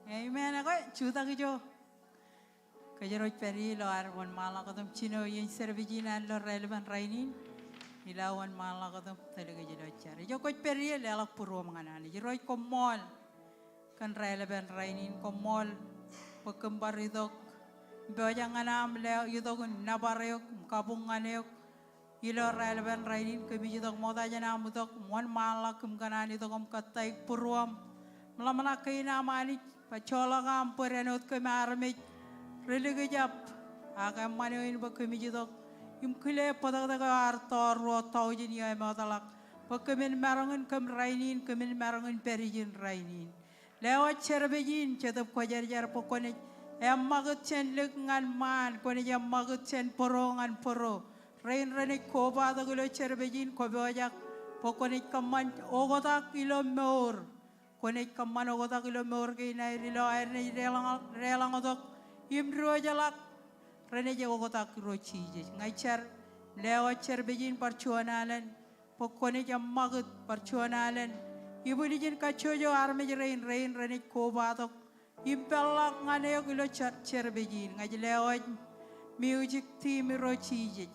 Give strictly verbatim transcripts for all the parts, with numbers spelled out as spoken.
Amen. Ekwe, jutak ijo. Kōjro ej pād ie ilo ad wōnṃaanḷọk wōt im jino iien service in an ilo raelepen rainin. Ilo wōnṃaanḷọk wōt im tōl kōj ilo jar. Ijo kwōj pād ie, leḷọk būruōṃ ñan Anij. Irooj, koṃṃool kōn raelepen rainin, koṃṃool bwe kōm bar itok im pojak ñan aṃ itok in nōbar eok im kabuñ ñan eok. Ilo raelepen rainin kōmij itok ṃokta jān aṃ itok im wōnṃaanḷọk kōm kōṇaan itok im kōttāik būruōṃ im ḷōmṇak kein aṃ Anij, bwe joḷọk aṃ bōd āinwōt kōm armej ri likjab. Ak eṃṃan eo in bwe kōmij itok im kile bōtōktōk eo ear tọọr ruo tọujin iiō emootḷọk bwe kōmin maroñ in kōm rainin, kōmin maroñ in pād ijin rainin. Lewōj service in, Jetōb Kwōjarjar, bwe kwōnaaj eṃṃakūt jān lik ñan ṃaan, kwōnaaj eṃṃakūt jān bōro ñan bōro. Rein renaaj kobatok ilo service in, kwō pojak bwe kwōnaaj kōṃṃan oktak ilo mour. Kwōnaaj kōṃṃan oktak ilo mour kein aer ilo aer naaj deḷọñ, deḷọñtok im diwōjḷọk. Renaaj oktak Irooj Jisōs. Ña ij jar, lewōj service in bar juon alen bwe kwōnaaj eṃṃakūt, bar juon alen ibwiljin kajjojo armej rein, rein renaaj kobatok im peḷḷọk ñan eok ilo jar, service in. Ña ij lewōj music team, Irooj Jisōs.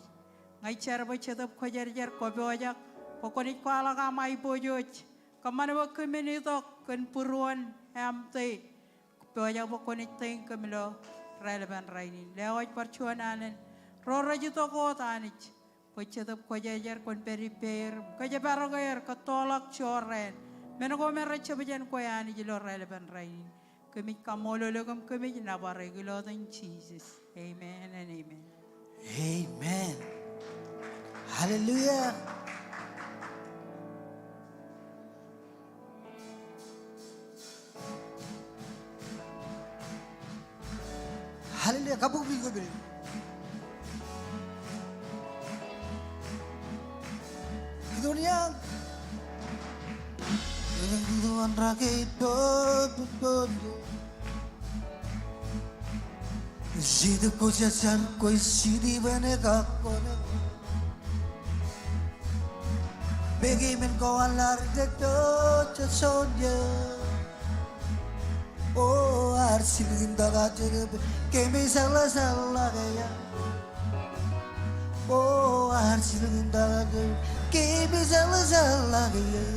Ña ij jar bwe Jetōb Kwōjarjar kwō pojak bwe kwōnaaj kwaḷọk aṃ aiboojoj. Kōṃṃan bwe kōmin itok kōn būruon Empty. Pojak bwe kwōnaaj tōñin kōm ilo raelepen rainin. Lewōj bar juon alen ro rej itok wōt, Anij, bwe Jetōb Kwōjarjar kwōn pād ippāer im kōjparok er, kōttoḷọk jorrāān. Men ko me rej jab jān kwe, Anij, ilo raelepen rainin. Kōmij kaṃṃoolol eok im kōmij nōbar eok ilo etan Jisōs. Amen and amen. Amen. Hallelujah. Hallelujah. Kabuñ bwe kwōj pād ie. Kōn doon in. Kōn doon in. Jetōb Kwōjarjar, kwe Jetōb eo enaaj kakkōṇaan. Meñe men ko an ḷadik eo jejjab soñje. O, ear jilkintok aō Jetōb, kōmij jeḷā jeḷā ke ear. O, ear jilkintok aō Jetōb, kōmij jeḷā jeḷā ke ear.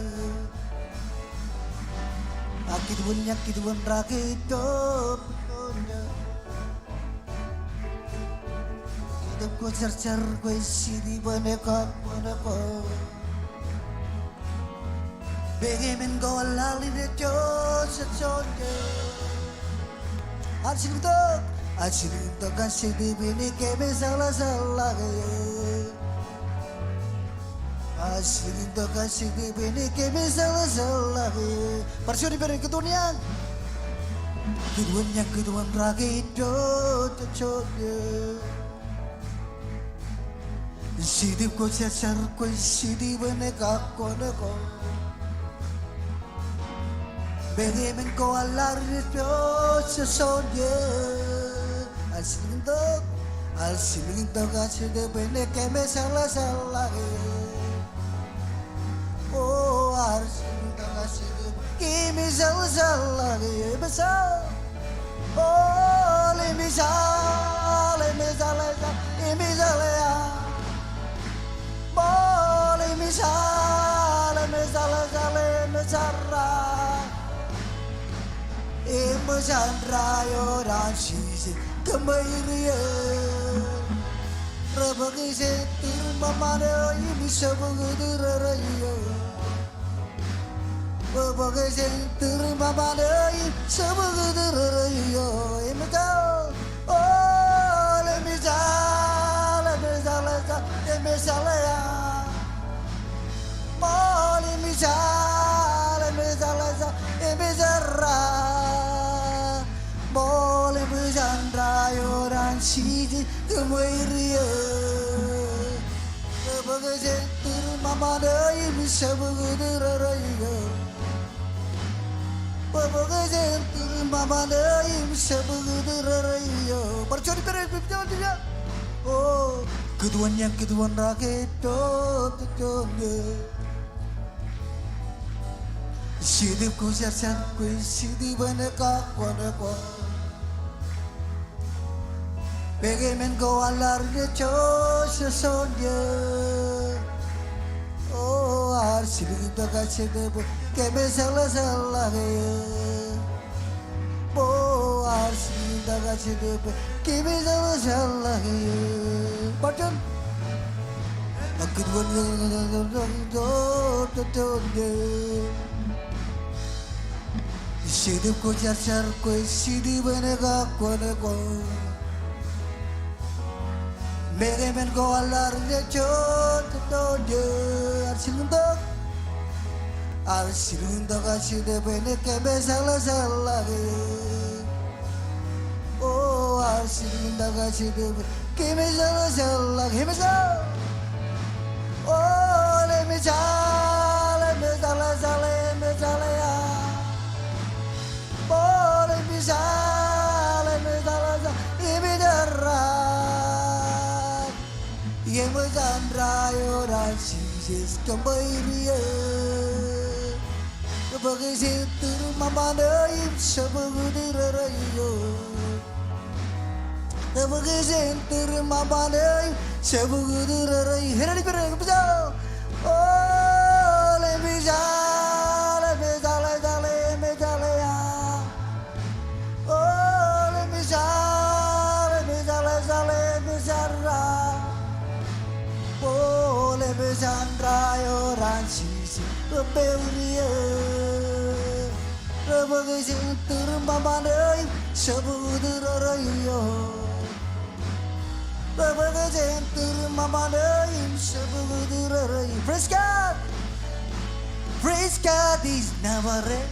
Ak kōjwōn, ak kōjwōn rake tok. Jetōb Kwōjarjar, kwe Jetōb eo enaaj kakkōṇaan. Meñe men ko an ḷadik eo jejjab soñje. Ear jilkintok, ear jilkintok aō Jetōb, kōmij jeḷā jeḷā ke ear. Ear jilkintok aō Jetōb, kōmij jeḷā jeḷā ke ear. Bar juon ippān, kōn doon in. Kōn doon in, kōn doon rake tok, tok, tok. Jetōb Kwōjarjar, kwe Jetōb eo enaaj kakkōṇaan. Meñe men ko an ḷadik eo jejjab soñje. Ear jilkintok, ear jilkintok aō Jetōb, kōmij jeḷā jeḷā ke ear. O, ear jilkintok aō Jetōb, kōmij jeḷā jeḷā ke ear. Im jeḷā. O, im jeḷā, im jeḷā, im jeḷā. Im jeḷā, im jeḷā, im jeḷā, im jeḷā. Im jeḷā eo an Jisōs kōmāer eo. Rebōk jān tūrmāmān eo im jebōk tūrere eo. Rebōk jān tūrmāmān eo im jebōk tūrere eo. Im jeḷā, o, im jeḷā, im jeḷā, im jeḷā. Im jeḷā, im jeḷā, im jeḷā. Im jeḷā eo an Jisōs kōmāer eo. Rebōk jān tūrmāmān eo im jebōk tūrere eo. Rebōk jān tūrmāmān eo im jebōk tūrere eo. Bar juon ippān, bar juon ippān. O, kōn doon in, kōn doon rake tok, tok, tok. Sitōb ko jarjar kwe, sitōb āne kakwōn kwe. Mekemen ko aḷ ar ilo jojo soñje. O, ar silkintok kajjitōk bwe kōmmejaḷ jeḷā ke. O, ar silkintok kajjitōk bwe kōmmejaḷ jeḷā ke. Bar juon. Ak kōn wōn. Sitōb ko jarjar kwe, sitōb āne kakwōn kwe. Mekemen ko aḷ ar ilo jojo soñje. Ar silkintok. Ar silkintok kajjitōk bwe kōmmejaḷ jeḷā ke. O, ar silkintok kajjitōk bwe kōmmejaḷ jeḷā ke. Eṃōj aō. O, eṃōj aō, eṃōj aō, eṃōj aō, eṃōj aō. O, eṃōj aō, eṃōj aō, eṃōj aō, eṃōj aō. Eṃōj an raeo raṇ Jisōs kōṃṃan ri e. Bōk ijin tūrūṃ ṃōṃan e im jebukūd rere eo. Bōk ijin tūrūṃ ṃōṃan e im jebukūd rere eo. Hallelujah, eṃōj aō. O, eṃōj aō, eṃōj aō, eṃōj aō. O, eṃōj aō, eṃōj aō, eṃōj aō, eṃōj aō. O, eṃōj an raeo raṇ Jisōs kōṃṃan ri e. Bōk ijin tūrūṃ ṃōṃan e im jebukūd rere eo. Bōk ijin tūrūṃ ṃōṃan e im jebukūd rere eo. Praise God. Praise God ej nōbar e.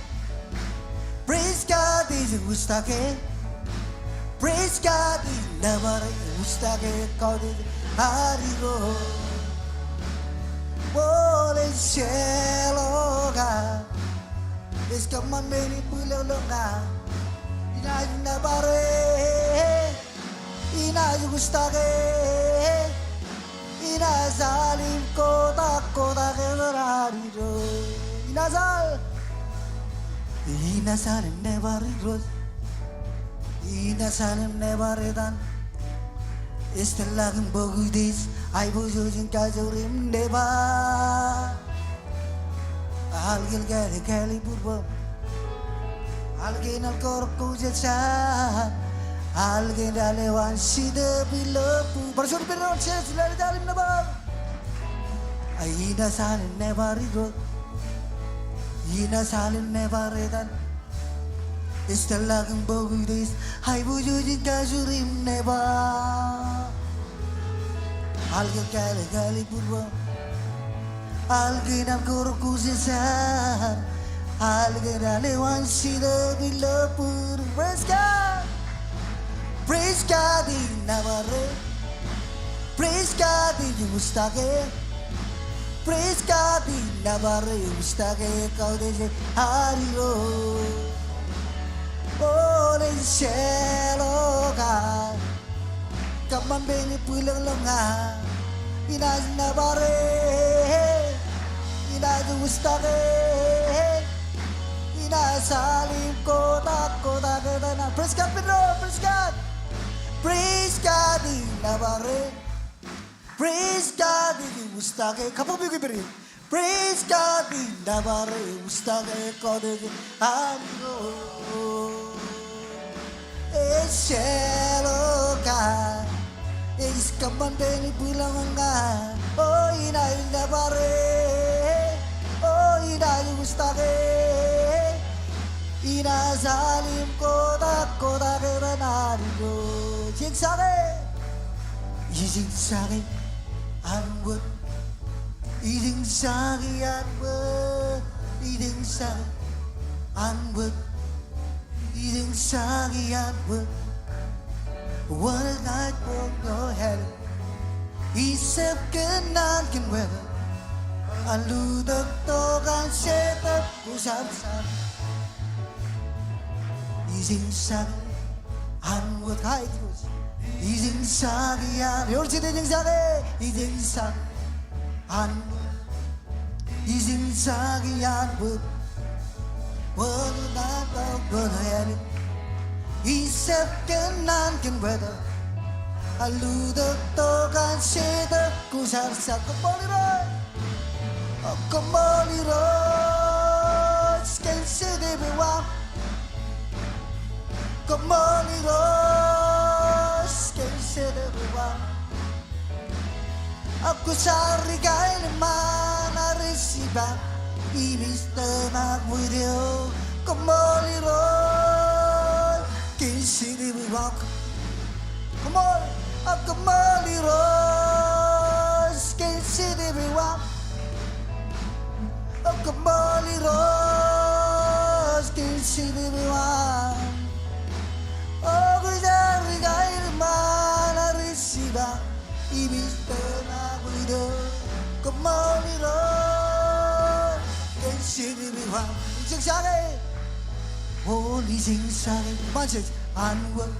Praise God ej wūjtake. Praise God ej nōbar e, wūjtake kautiej ad Irooj. Bōlen jeḷā ko ad. Ej kōṃṃan men in bwilōñlōñ ñan. Inaaj nōbar e. Inaaj wūjtake. Inaaj al im kotak kotak etan ad Irooj. Inaaj al. Inaaj al im nōbar Irooj. Inaaj al im nōbar etan. Ej tōl ḷọk im bōk utiej. Aiboojoj in kajoor im nōbar. Al kein kāāl, kāāl ibūrbōn. Al kein al kōrā ko jejja. Al kein al eo an jitōb ilo bōd. Bar juon ippān ro, jejjet, lale al im nōbar. Inaaj al im nōbar Irooj. Inaaj al im nōbar etan. Ej tōl ḷọk im bōk utiej, aiboojoj in kajoor im nōbar. Al kein kāāl, kāāl ibūrbōn. Al kein al kōrā ko jejja. Al kein al eo an jitōb ilo bōd. Praise God. Praise God ej nōbar e. Praise God ej wūjtake. Praise God ej nōbar e, wūjtake kautiej ad Irooj. Bōlen jeḷā ko ad. Kōṃṃan men in bwilōñlōñ ñan. Inaaj nōbar e. Inaaj wūjtake. Inaaj al im kotak kotak etan ad. Praise God, Pedro. Praise God. Praise God ej nōbar e. Praise God ej wūjtake. Kabbokbok ippān. Praise God ej nōbar e, wūjtake kautiej ad Irooj. Ej jeḷā ko ad. Ej kōṃṃan men in bwilōñlōñ ñan. O, inaaj nōbar e. O, inaaj wūjtake. Inaaj al im kotak kotak etan ad Irooj. Ijeñjake. Ijeñjake an wōt. Ijeñjake an wōt. Ijeñjake an wōt. Ijeñjake an wōt. Wōn ej ña ej bōk ño hell. Ijab kōnnaan kōn wōt. An lutōktok an Setan. Ijin jake an wōt. Ijin jake an, ewōr jet ijin jake. Ijin jake an wōt. Ijin jake an wōt. Wōn ṇa tok wōt ālik. Ijab kōnnaan kōn wōt. Alutōk tok an Setan. Kwōjarjar. Koṃṃool Irooj. Koṃṃool Irooj kōn Jetōb eo aṃ. Koṃṃool Irooj kōn Jetōb eo aṃ. Ak kwōjarjar ri kaelōñ ṃaan ad ej jipañ, ibij tōmak wōt eo. Koṃṃool Irooj kōn Jetōb eo aṃ. Koṃṃool, ak koṃṃool Irooj kōn Jetōb eo aṃ. Ak koṃṃool Irooj kōn Jetōb eo aṃ. O kwōjarjar ri kaelōñ ṃaan ad ej jipañ, ibij tōmak wōt eo. Koṃṃool Irooj kōn Jetōb eo aṃ. Ijeṇ jake. Ol ijeṇ jake. Ṃajeḷ. An wōt.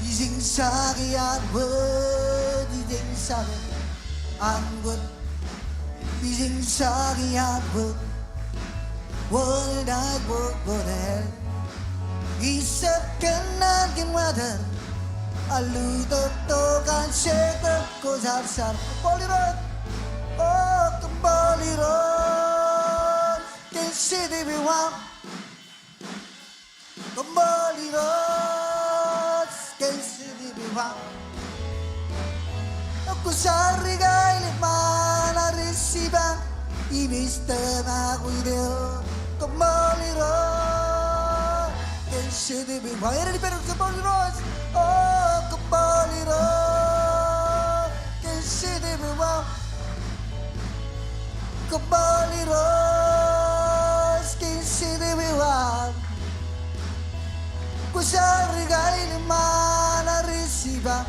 Ijeṇ jake an wōt. Ijeṇ jake an wōt. Ijeṇ jake an wōt. Wōn ṇa tok wōt ālik. Ijab kōnnaan kōn wōt. Alutōk tok an Setan. Kwōjarjar. Koṃṃool Irooj. O koṃṃool Irooj kōn Jetōb eo aṃ. Koṃṃool Irooj kōn Jetōb eo aṃ. Kwōjarjar ri kaelōñ ṃaan ad ej jipañ, ibij tōmak wōt eo. Koṃṃool Irooj kōn Jetōb eo aṃ. Eñin ippān, koṃṃool Irooj. O koṃṃool Irooj kōn Jetōb eo aṃ. Koṃṃool Irooj kōn Jetōb eo aṃ. Kwōjarjar ri kaelōñ ṃaan ad ej jipañ,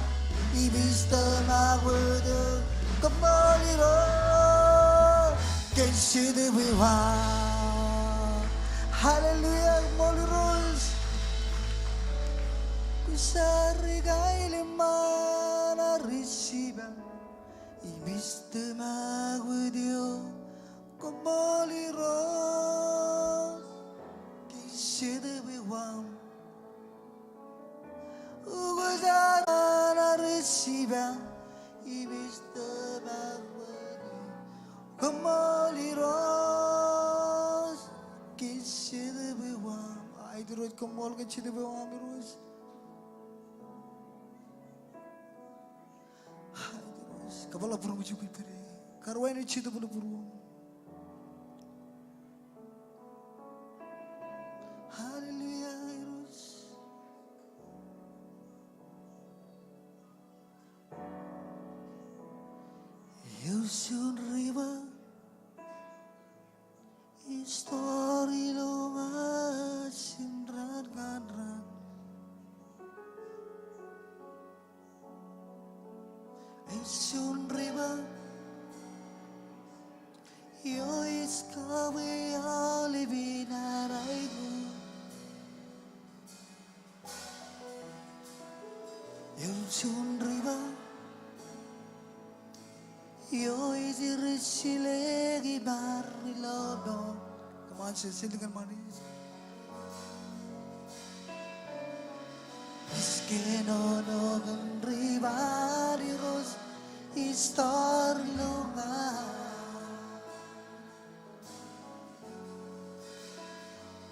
ibij tōmak wōt eo. Koṃṃool Irooj kōn Jetōb eo aṃ. Hallelujah, koṃṃool Irooj. Kwōjarjar ri kaelōñ ṃaan ad ej jipañ, ibij tōmak wōt eo. Koṃṃool Irooj kōn Jetōb eo aṃ. Kwōjarjar ri kaelōñ ṃaan ad ej jipañ, ibij tōmak wōt eo. Koṃṃool Irooj kōn Jetōb eo aṃ. Aet Irooj, koṃṃool kōn Jetōb eo aṃ Irooj. Kōpeḷḷọk būruōṃ ijoko ippād e. Karuwainene Jetōb ilo būruōṃ. Hallelujah, Irooj. Ocean River. Ij tōre ilo ṃōj jān raan ñan raan. Ocean River, eo ej kawe aolep in ad aikuj. Ocean River, eo ej ri jilek iṃaan ri lọmọọr. Come on, say, say it again, Mani. Ij kōnono kōn river an Irooj, ij tōre ilo ña.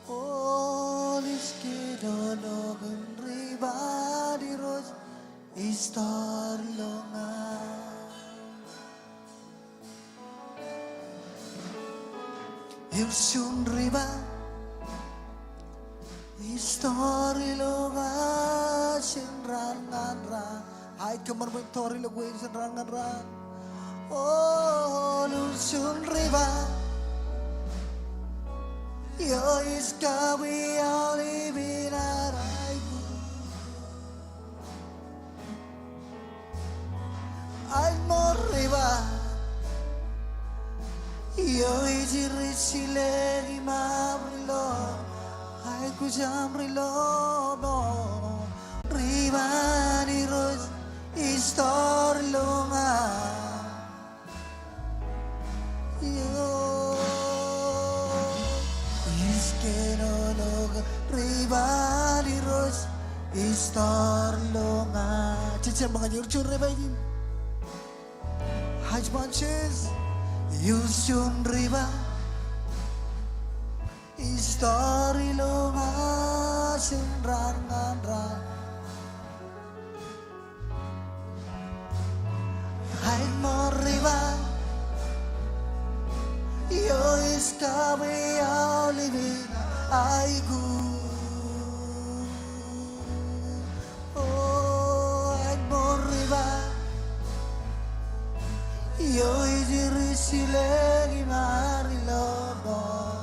Ol ij kōnono kōn river an Irooj, ij tōre ilo ña. Ocean River, ij tōre ilo ña jān raan ñan raan. Aet kōṃṃan bwe en tōre ilo kwe jān raan ñan raan. Ol Ocean River, eo ej kawe aolep in ad aikuj. Aet ṃool river, eo ej ri jilek iṃaan ri lọmọọr, aikuj aṃ ri lọmọọr. River an Irooj, ij tōre ilo ña. Eo, ij Kōnono kōn ri ba Irooj, istōr ilo ña. Jejjab ṃōñā, ej juon ri ba in. Haj Bunches, ej juon ri ba. Istōr ilo ña jān raan ñan raan. Ej ṃool ri ba, eo ej kabuñ aolep in aikuj. O, ej ṃool ri ba, eo ej ri silōk im ri lọmọọr.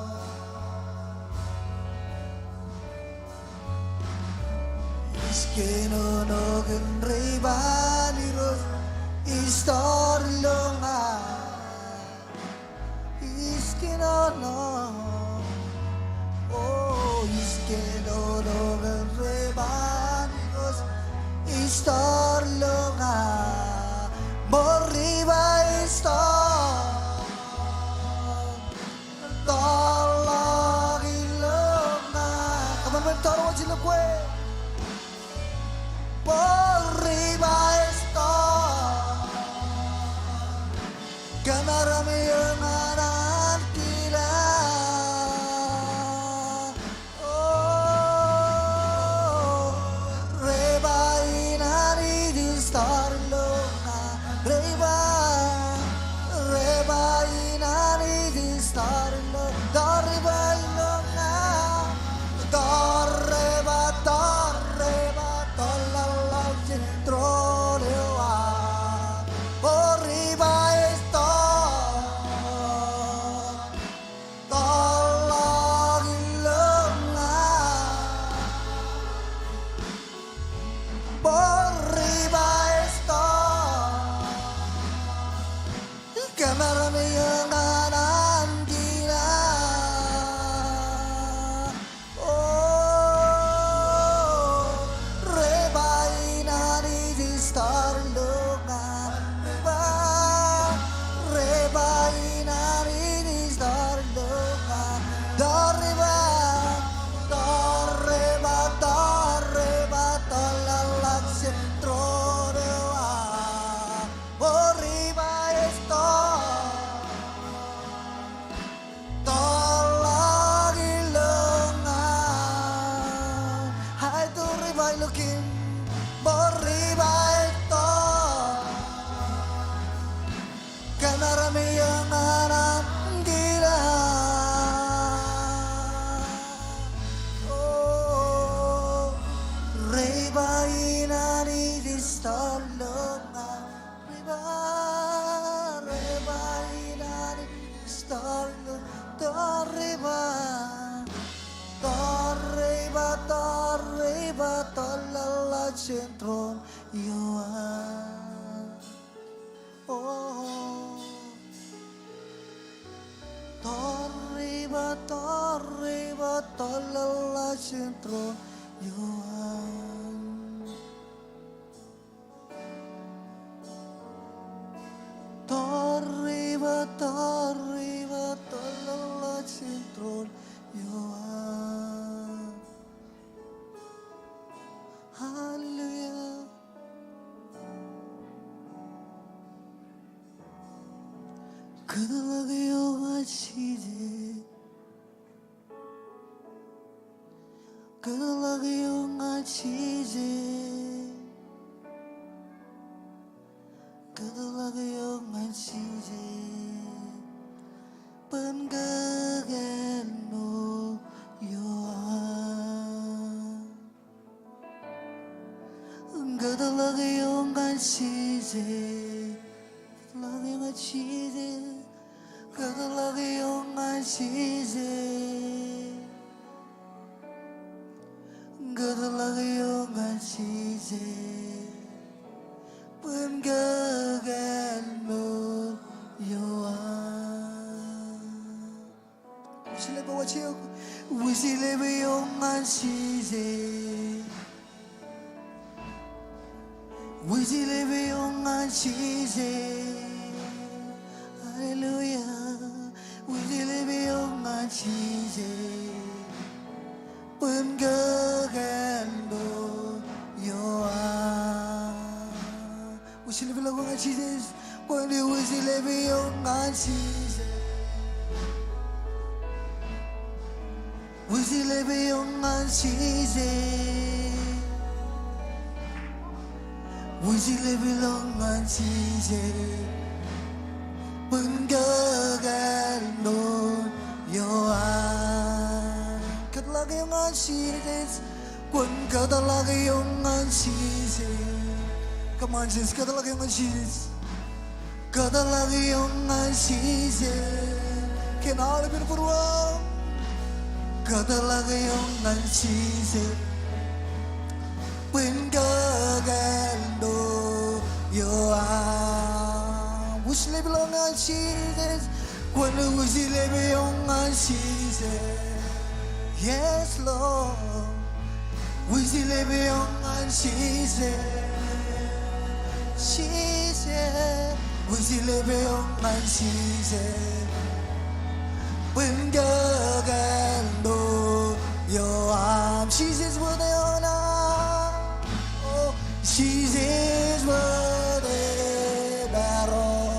Ij kōnono kōn ri ba Irooj, istōr ilo ña. Ij kōnono. O, ij kōnono kōn ri ba Irooj, istōr ilo ña. Ṃool ri ba, istōr. Tōrḷọk ilo ña. Come on, men tōrḷọk ilo kwe. Ṃool ri ba, istōr. Kōmāram eo ñan an kila. O, ri ba in an ij istōr ilo ña. Ri ba, ri ba in an ij istōr ilo. Tōr ri ba ilo ña. Tōr ri ba, tōr ri ba, tōrḷọk jān troll eo aō. O, ri ba, istōr. Tōrḷọk ilo ña. Ṃool ri ba, istōr. Kōmāram eo ñan an kila. O, ri ba in an ij istōr ilo ña. Ri ba, ri ba in an ij istōr ilo ña. Tōr ri ba, tōr ri ba, tōr ri ba, tōrḷọk jān troll eo aō. Ṃool ri ba, istōr. Tōrḷọk ilo ña. Ij tōr ri ba ilo kōm. Ṃool ri ba, istōr. Kōmāram eo ñan an kila. O, ri ba in an ij istōr ilo ña. Ri ba, ri ba in an ij istōr ilo, tōr ri ba, tōr ri ba, tōr ri ba, tōrḷọk jān troll eo aō. O, tōr ri ba, tōr ri ba, tōrḷọk jān troll eo aō. Tōr ri ba, tōr ri ba, tōrḷọk jān troll eo aō. Hallelujah. Kōtḷọk eo ñan Jisōs. Kōtḷọk eo ñan Jisōs. Kōtḷọk eo ñan Jisōs. Bwe en kōkāāl ṃool eo aō. Kōtḷọk eo ñan Jisōs. Kōtḷọk eo ñan Jisōs. Kōtḷọk eo ñan Jisōs. Kōtḷọk eo ñan Jisōs. Bwe en kōkāāl ṃool eo aō. Wūjlepwōj eok, wūjlepwōj eok ñan Jisōs. Wūjlepwōj eok ñan Jisōs. Hallelujah. Wūjlepwōj eok ñan Jisōs. Wūjlepḷọk ñan Jisōs. Wūjlepḷọk ñan Jisōs. Bwe en kōkāāl ilo ioan. Kōtḷọk eok ñan Jisōs. Kwōn kōtḷọk eok ñan Jisōs. Come on, just kōtḷọk eok ñan Jisōs. Kōtḷọk eok ñan Jisōs. Kōn aolepen būruō. Kōtḷọk eok ñan Jisōs. Bwe en kōkāāl ilo ioan. Wūjlepḷọk ñan Jisōs. Kwōn wūjlepḷọk ñan Jisōs. Yes, Lord. Wūjlepḷọk ñan Jisōs. Jisōs. Wūjlepḷọk ñan Jisōs. Bwe en kōkāāl ilo ioan. Jisōs wōt eoon. O Jisōs wōt emaroñ.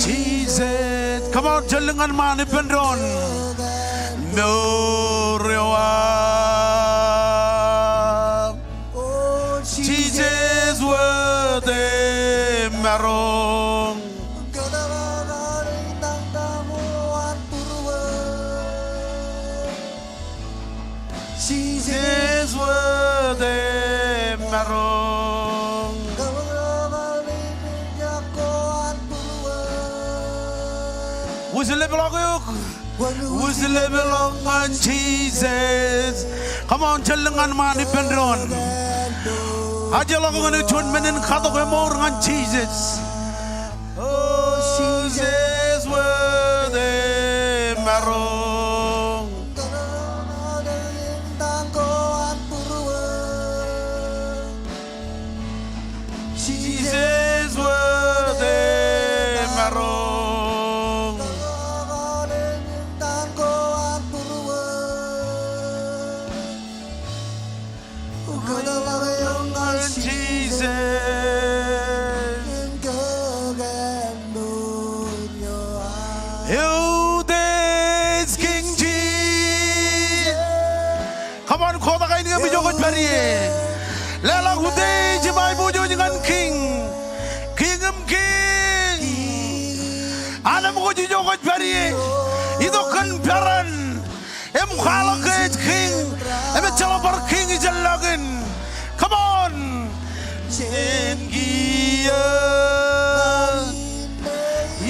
Jisōs. Come on, jellōñ ñan ṃaan ippān doon. Mour eo aṃ. Jisōs wōt emaroñ. Jisōs wōt emaroñ. Wūjlepḷọk eok. Wūjlepḷọk ñan Jisōs. Come on, jellōñ ñan ṃaan ippān doon. Ajḷọk ñan eok juon men in katok emour ñan Jisōs. O Jisōs wōt emaroñ. Jisōs wōt emaroñ. Jisōs. Eutiej Kiiñ Jisōs. Come on, kotak ainikiōṃ ijo kwōj pād ie. Leḷọk utiej im aiboojoj ñan Kiiñ. Kiiñ im Kiiñ. Anemkwōj ijo kwōj pād ie. Itok kōn peran im kwaḷọk ke ej Kiiñ im ejjeḷọk bar kiiñ ijellọkin. Come on. Jān kiiō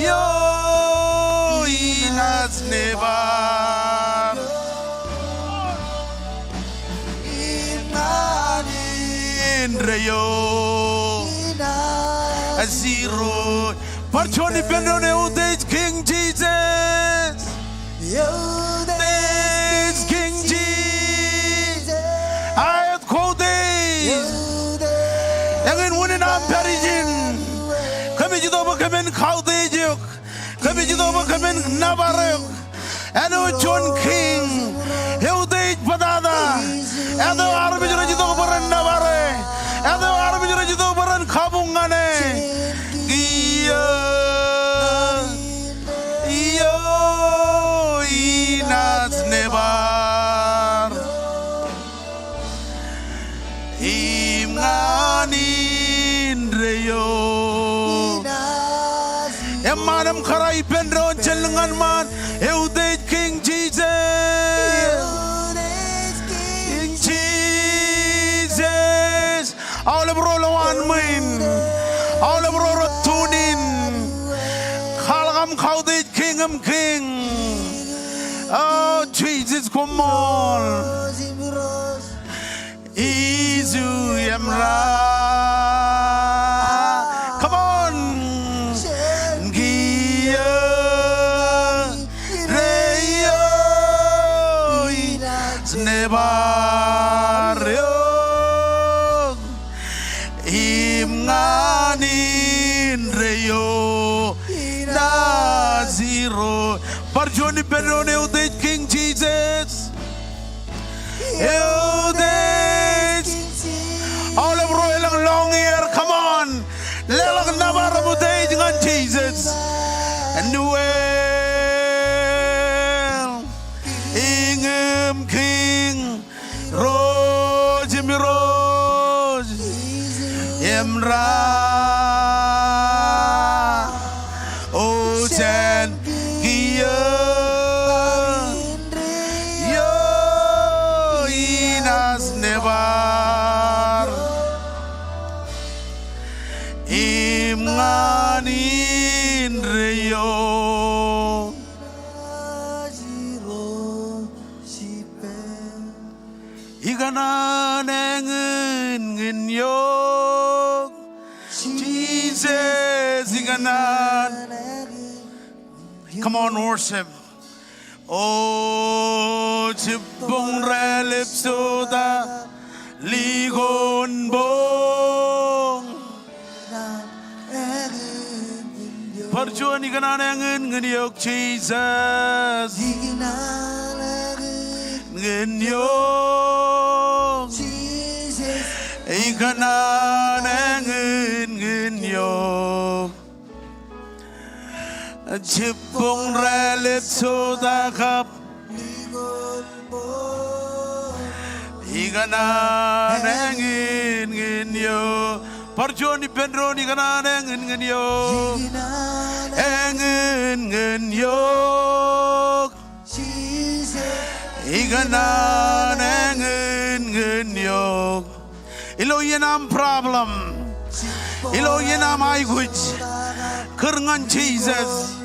eo inaaj nebar im ñan indeeo inaaj irooj. Bar juon ippān doon, eutiej Kiiñ Jisōs. Eutiej Kiiñ Jisōs. Aet, koutiej. Eñin unin aṃ pād ijin. Kōmij itok bwe kōmin kautiej eok. Kōmij itok bwe kōmin nōbar eok. Āinwōt juon kiiñ, eutiej bōtata. Āt eo armej rej itok bwe ren nōbare. Āt eo armej rej itok bwe ren kabuñ ñan e. Kiiō eo inaaj nebar im ñan indeeo. Eṃṃan im kōrā ippān doon, jellōñ ñan ṃaan. Eutiej Kiiñ Jisōs. Kiiñ Jisōs. Aolep ro lowaan ṃwiin. Aolep ro rej tune in. Kwaḷọk aṃ kautiej Kiiñ im Kiiñ. O Jisōs, koṃṃool. Iju im ra. Come on. Kiiō eo inaaj nebar eok. Emmanuel, iñūṃ Kiiñ, Irooj im Irooj, im ra ojen kiiō eo inaaj nebar im ñan indeeo. Ikōṇaan eñin ñan eok, Jisōs, ikōṇaan. Come on, worship. O jibboñ relepsota likoonboñ. Bar juon, ikōṇaan eñin ñan eok Jisōs. Ñan eok. Ikōṇaan eñin ñan eok. Jibboñ relepsota kab. Ikōṇaan eñin ñan eok. Bar juon ippān doon, ikōṇaan eñin ñan eok. Eñin ñan eok. Ikōṇaan eñin ñan eok. Ilo iien aṃ problem, ilo iien aṃ aikuj, kūr ñan Jisōs.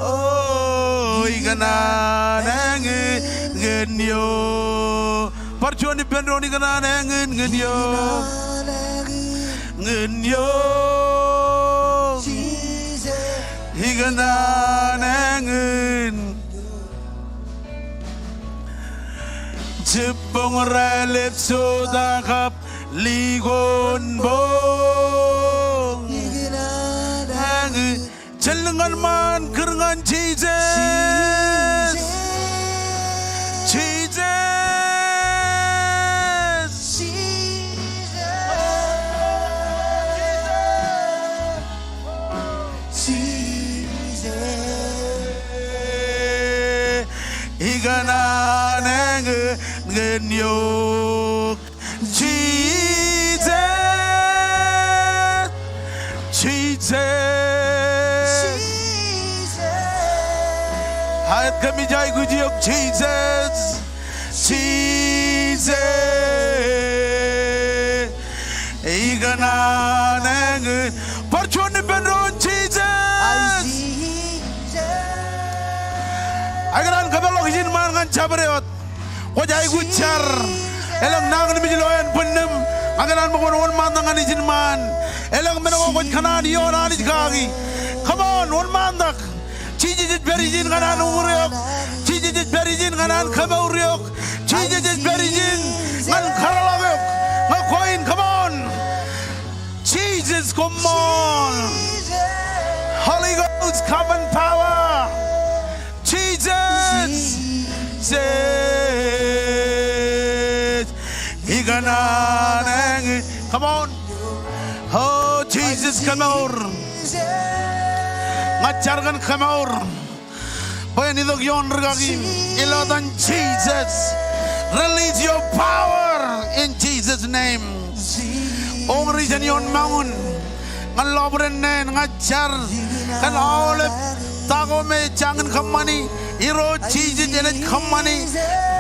O, ikōṇaan eñin ñan eok. Bar juon ippān doon, ikōṇaan eñin ñan eok. Ñan eok. Ikōṇaan eñin. Jibboñ relepsota kab likoonboñ. Eñin. Jen lōñ ñan ṃaan, kūr ñan Jisōs. Jisōs. Ikōṇaan eñin ñan eok. Jisōs. Jisōs. Aet kōmij aikuj eok Jisōs. Jisōs. Ikōṇaan eñin. Bar juon ippān doon, Jisōs. Ikōṇaan kōpeḷḷọk ijin ṃaan ñan jabdewōt. Kwōj aikuj jar. Elōñ nañinmej ilo ānbwinnūṃ. Ña ikōṇaan ṃōk wōn wōnṃaantak ñan ijin ṃaan. Elōñ men ko kwōj kōṇaan ioon Anij kaki. Come on, wōnṃaantak. Jisōs ej pād ijin ñan an uñūr eok. Jisōs ej pād ijin ñan an kōmour eok. Jisōs ej pād ijin ñan karōḷọk eok. Ñe kwe in, come on. Jisōs, koṃṃool. Holy Ghost, come in power. Jisōs. Jisōs. Ikōṇaan eñin. Come on. O Jisōs, kōmour. Ña ij jar kōn kōmour. Bwe en itok ioon rikaki ilo etan Jisōs. Release your power in Jesus' name. O ñe ri jān ioon mountain ñan lọpiden neen, ña ij jar kōn aolep ta ko me ejjañin kōṃṃani. Irooj Jisōs, enaaj kōṃṃani.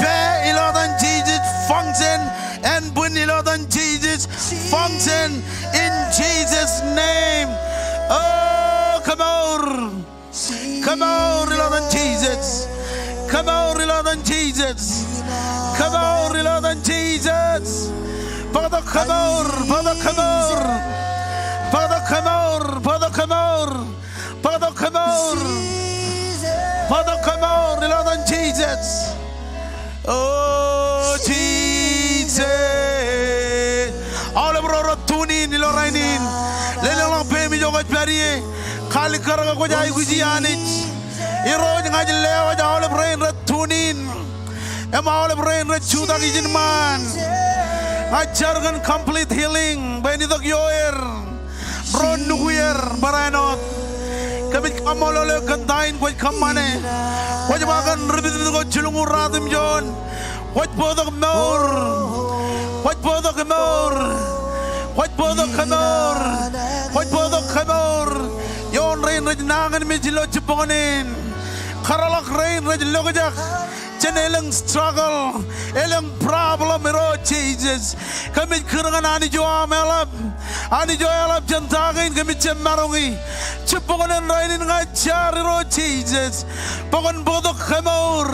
Pā ilo etan Jisōs, function. Ānbwin ilo etan Jisōs, function in Jesus' name. O kōmour. Kōmour ilo etan Jisōs. Kōmour ilo etan Jisōs. Kōmour ilo etan Jisōs. Bōktok kōmour, bōktok kōmour. Bōktok kōmour, bōktok kōmour. Bōktok kōmour. Bōktok kōmour ilo etan Jisōs. O Jisōs. Aolep ro rej tune in ilo rainin. Lelōñḷọk peiṃ ijo kwōj pād ie. Kalikkar ke kwōj aikuji Anij. Irooj, ña ij lewōj aolep rein rej tune in im aolep rein rej jutak ijin ṃaan. Ña ij jar kōn complete healing bwe en itok ioer. Ro nukuer barāinwōt. Kōmij kaṃṃoolol eok kōn ta in kwōj kōṃṃane. Kwōj ba kōn ri pitpit ko jilñuul ruatimjuon, kwōj bōktok mour. Kwōj bōktok mour. Kwōj bōktok kōmour. Kwōj bōktok kōmour ioon rein rej nañinmej ilo jibboñōn in. Kōtḷọk rein rej lokjak jān elōñ struggle, elōñ problem, Irooj Jisōs. Kōmij kūr ñan Anij eo aṃ eḷap. Anij eo eḷap jān ta kein kōmij jab maroñi. Jibboñōn rainin ña ij jar, Irooj Jisōs, bwe kwōn bōktok kōmour,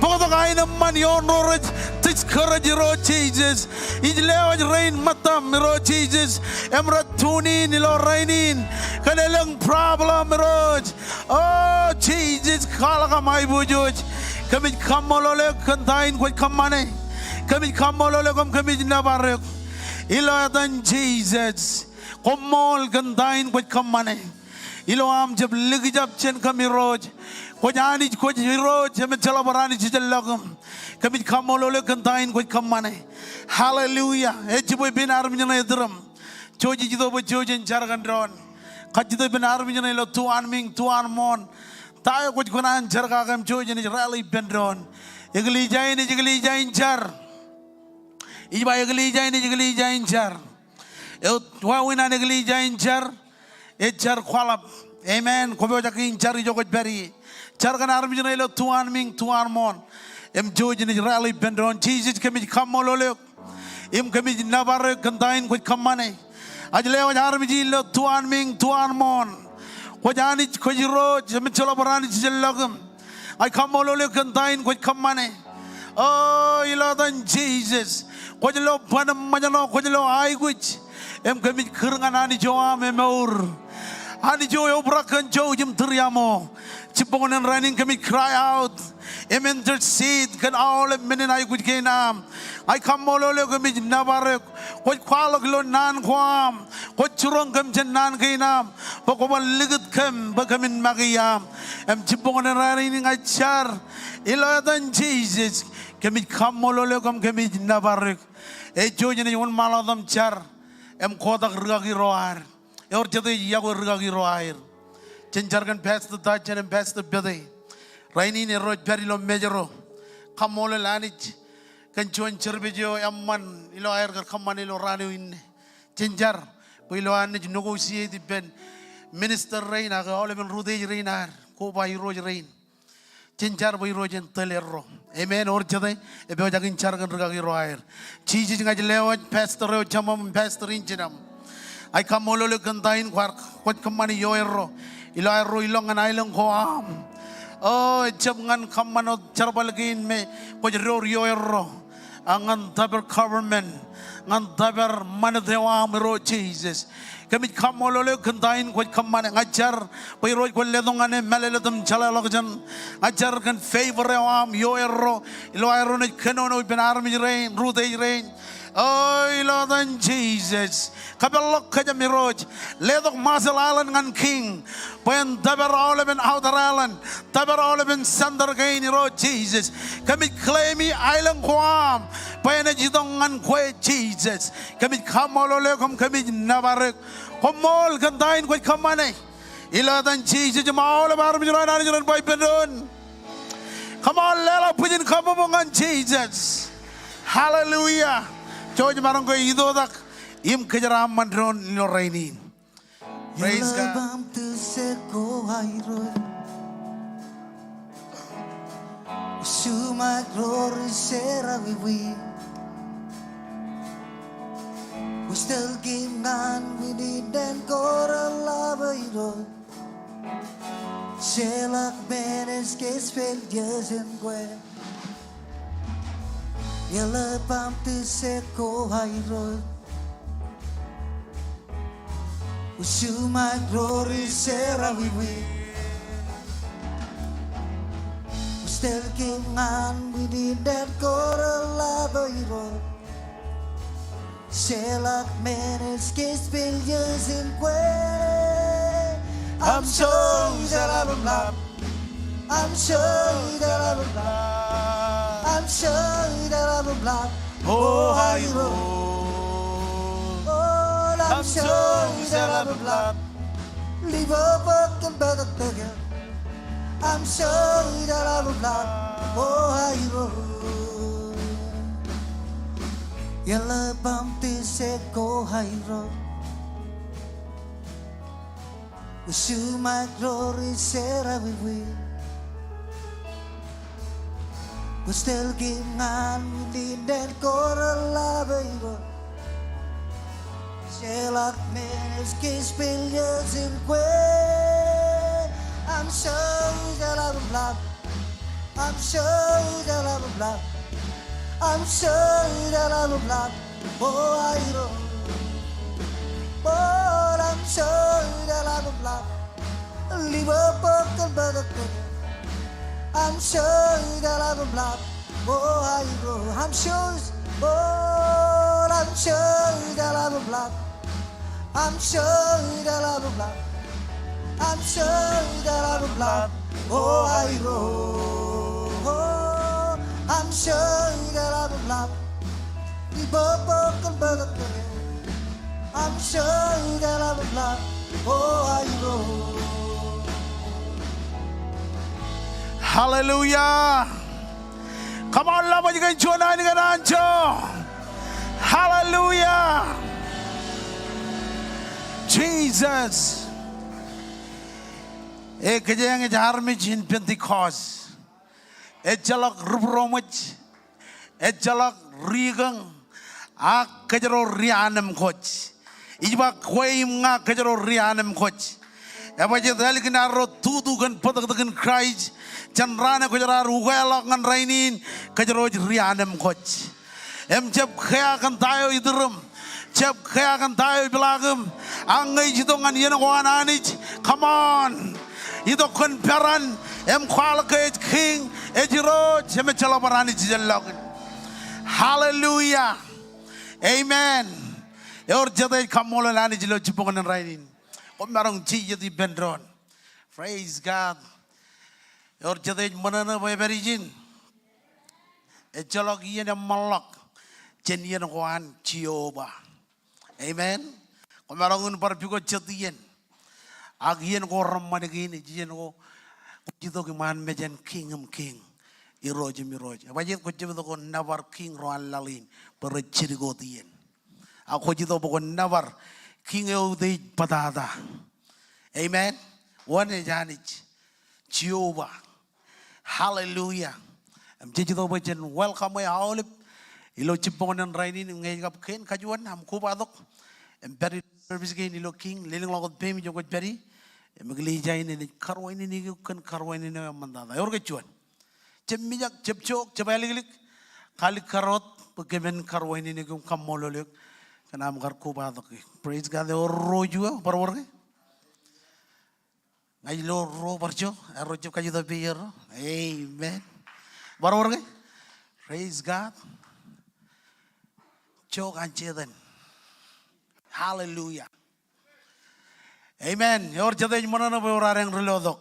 bōktok aenōṃṃan ioon ro rej discourage, Irooj Jisōs. Ij lewōj rein ṃōttam, Irooj Jisōs, im rej tune in ilo rainin kōn elōñ problem, Irooj. O Jisōs, kwaḷọk aṃ aiboojoj. Kōmij kaṃṃoolol eok kōn ta in kwōj kōṃṃane. Kōmij kaṃṃoolol eok im kōmij nōbar eok ilo etan Jisōs. Koṃṃool kōn ta in kwōj kōṃṃane. Ilo aṃ jab likjab jān kōm, Irooj. Kwōj Anij, kwōj Irooj, im ejjeḷọk bar anij ijellọkūṃ. Kōmij kaṃṃoolol eok kōn ta in kwōj kōṃṃane. Hallelujah. Ej jibwe ippān armej ṇe iturūṃ. Jouj ij itok bwe jouj en jar kōn doon. Kajjitōk ippān armej ṇe ilo tu anmiiñ, tu anmooṇ. Ta eo kwōj kōṇaan jar kake im jouj enaaj rally ippān doon. Eklejia in ej eklejia in jar. Ij ba eklejia in ej eklejia in jar. Eo wāween an eklejia in jar, ej jar kwaḷọk. Amen. Kwōpojak in jar ijo kwōj pād ie. Jar kōn armej ṇe ilo tu anmiiñ, tu anmooṇ. Im jouj enaaj rally ippān doon. Jisōs, kōmij kaṃṃoolol eok im kōmij nōbar eok kōn ta in kwōj kōṃṃane. Ij lewōj armej in ilo tu anmiiñ, tu anmooṇ. Kwōj Anij, kwōj Irooj, im ejjeḷọk bar anij ijellọkūṃ. Ij kaṃṃoolol eok kōn ta in kwōj kōṃṃane. O, ilo etan Jisōs, kwōj lo ban im ṃōjṇọ, kwōj lo aikuj. Im kōmij kūr ñan Anij eo aṃ emour. Anij eo eobrak kōn jouj im tūriaṃo. Jibboñōn in rainin kōmij cry out im intercede kōn aolep men in aikuj kein aṃ. Ij kaṃṃoolol eok, kōmij nōbar eok. Kwōj kwaḷọk ilo naan ko aṃ. Kwōj jiroñ kōm jān naan kein aṃ bwe kwō bar likūt kōm bwe kōmin make iaam. Im jibboñōn in rainin ña ij jar ilo etan Jisōs. Kōmij kaṃṃoolol eok im kōmij nōbar eok. Ej jouj enaaj wōnṃaanḷọk wōt im jar im kotak rikaki ro ad. Ewōr jete ej yokwe rikaki ro aer? Jen jar kōn Pastor Taj jān im Pastor Pete. Rainin erro ej pād ilo Mājro. Kaṃṃoolol Anij kōn juon service eo eṃṃan ilo aer kar kōṃṃane ilo raan eo inne. Jen jar bwe ilo an naaj negotiate ippān minister rein ak aolepen rūtiej rein ad, koba irooj rein. Jen jar bwe Irooj en tōl erro. Amen. Ewōr jete epojak in jar kōn rikaki ro aer? Jisōs, ña ij lewōj pastor eo jemām im pastor in jinem. Ij kaṃṃoolol eok kōn ta in kwaar kwōj kōṃṃane ioerro ilo aerro ilọk ñan aelōñ ko aṃ. O, ejjab ñan kōṃṃan wōt jerbal kein me kwōj door ioerro, ak ñan tōpar government, ñan tōpar ṃanit eo aṃ, Irooj Jisōs. Kōmij kaṃṃoolol eok kōn ta in kwōj kōṃṃane. Ña ij jar bwe Irooj kwōn letok ñan e mālōtlōt im jeḷāḷọkjeṇ. Ña ij jar kōn favor eo aṃ ioerro ilo aerro naaj kōnono ippān armej rein, rūtiej rein. O, ilo etan Jisōs, kōpeḷḷọk kōjām, Irooj. Letok Marshall Island ñan king bwe en tōpar aolepen outer island, tōpar aolepen center kein, Irooj Jisōs. Kōmij claim i aelōñ ko aṃ bwe enaaj itok ñan kwe, Jisōs. Kōmij kaṃṃoolol eok im kōmij nōbar eok. Koṃṃool kōn ta in kwōj kōṃṃane. Ilo etan Jisōs im aolep armej ro an Anij ren ba ippān doon, come on, leḷọk bwijin kabbokbok ñan Jisōs. Hallelujah. Jouj maroñ ke itoitak im kōjeraaṃṃan doon ilo rainin. Praise God. Amso ijalablab ko airo. Yellow Baptist ko airo. Usumaik ro ri sera wiwi. Kwōj tōl kōm ñan unin den kōrā lab eo. Jeḷak men ej kōj pil eo jān kwe. Amso ijalablab. Amso ijalablab. Amso ijalablab. Bo airo. Bo amso ijalablab. Libo bokōn bōtōktōk. Amso ijalablab. Bo airo. Amso. Bo amso ijalablab. Amso ijalablab. Amso ijalablab. Bo airo. Amso ijalablab. Libo bokōn bōtōktōk. Amso ijalablab. Bo airo. Hallelujah. Come on, ḷapḷọk kōn juon āinwōt anjọ. Hallelujah. Jesus. E, kōjeañ ej armej in Pentecost. Ejjeḷọk ri būroṃōj. Ejjeḷọk ri kōñ. Ak kōjro ri anemkwōj. Ij ba kwe im ña kōjro ri anemkwōj. Ebajjeet ālikin arro tutu kōn bōtōktōkin Kraist jān raan eo kwōj raar ukeḷọk ñan rainin, kōjro ej ri anemkwōj. Im jab kea kōn ta eo iturūṃ. Jab kea kōn ta eo ipḷaakūṃ. Ak ñe ej itok ñan iien ko an Anij. Come on. Itok kōn peran. Im kwaḷọk ke ej Kiiñ, ej Irooj, im ejjeḷọk bar Anij jān lọñiin. Hallelujah. Amen. Ewōr jet ej kaṃṃoolol Anij ilo jibboñōn in rainin. Koṃ maroñ jijet ippān doon. Praise God. Ewōr jet ej ṃōṇōṇō bwe epād ijin. Ejjeḷọk iien eṃṃanḷọk jān iien ko an Jeova. Amen. Koṃ maroñ in bar pukot jet iien. Ak iien ko reṃṃan kein ej iien ko kwōj itok iṃaan mejān Kiiñ im Kiiñ, Irooj im Irooj. Ebajjeet kwōj jab itok ko nōbar kiiñ ro an laḷ in bwe rej jidik wōt iien. Ak kwōj itok bwe kwōn nōbar kiiñ eo eutiej bōtata. Amen. Wōn ej Anij? Jeova. Hallelujah. Im jej itok bwe jen welcome e aolep ilo jibboñōn in rainin. Im ñe ej kab kein kajuon aṃ kobatok im pād ilo service kein ilo kiiñ, lelōñḷọk wōt peiṃ ijo kwōj pād ie. Im eklejia in enaaj karuwaineneik eok kōn karuwainene eo eṃṃantata. Ewōr ke juon? Jab mijak, jab jook, jab āliklik. Kalikkar wōt bwe kōmin karuwaineneik eok im kaṃṃoolol eok kōn aṃ kar kobatok e. Praise God. Ewōr ruo eo, bar wōr ke? Ña ij lo ruo bar jo, erro jab kajjitōk peier. Amen. Bar wōr ke? Praise God. Jook an Setan. Hallelujah. Amen. Ewōr jet ej ṃōṇōṇō bwe ewōr adeañ ri lotok.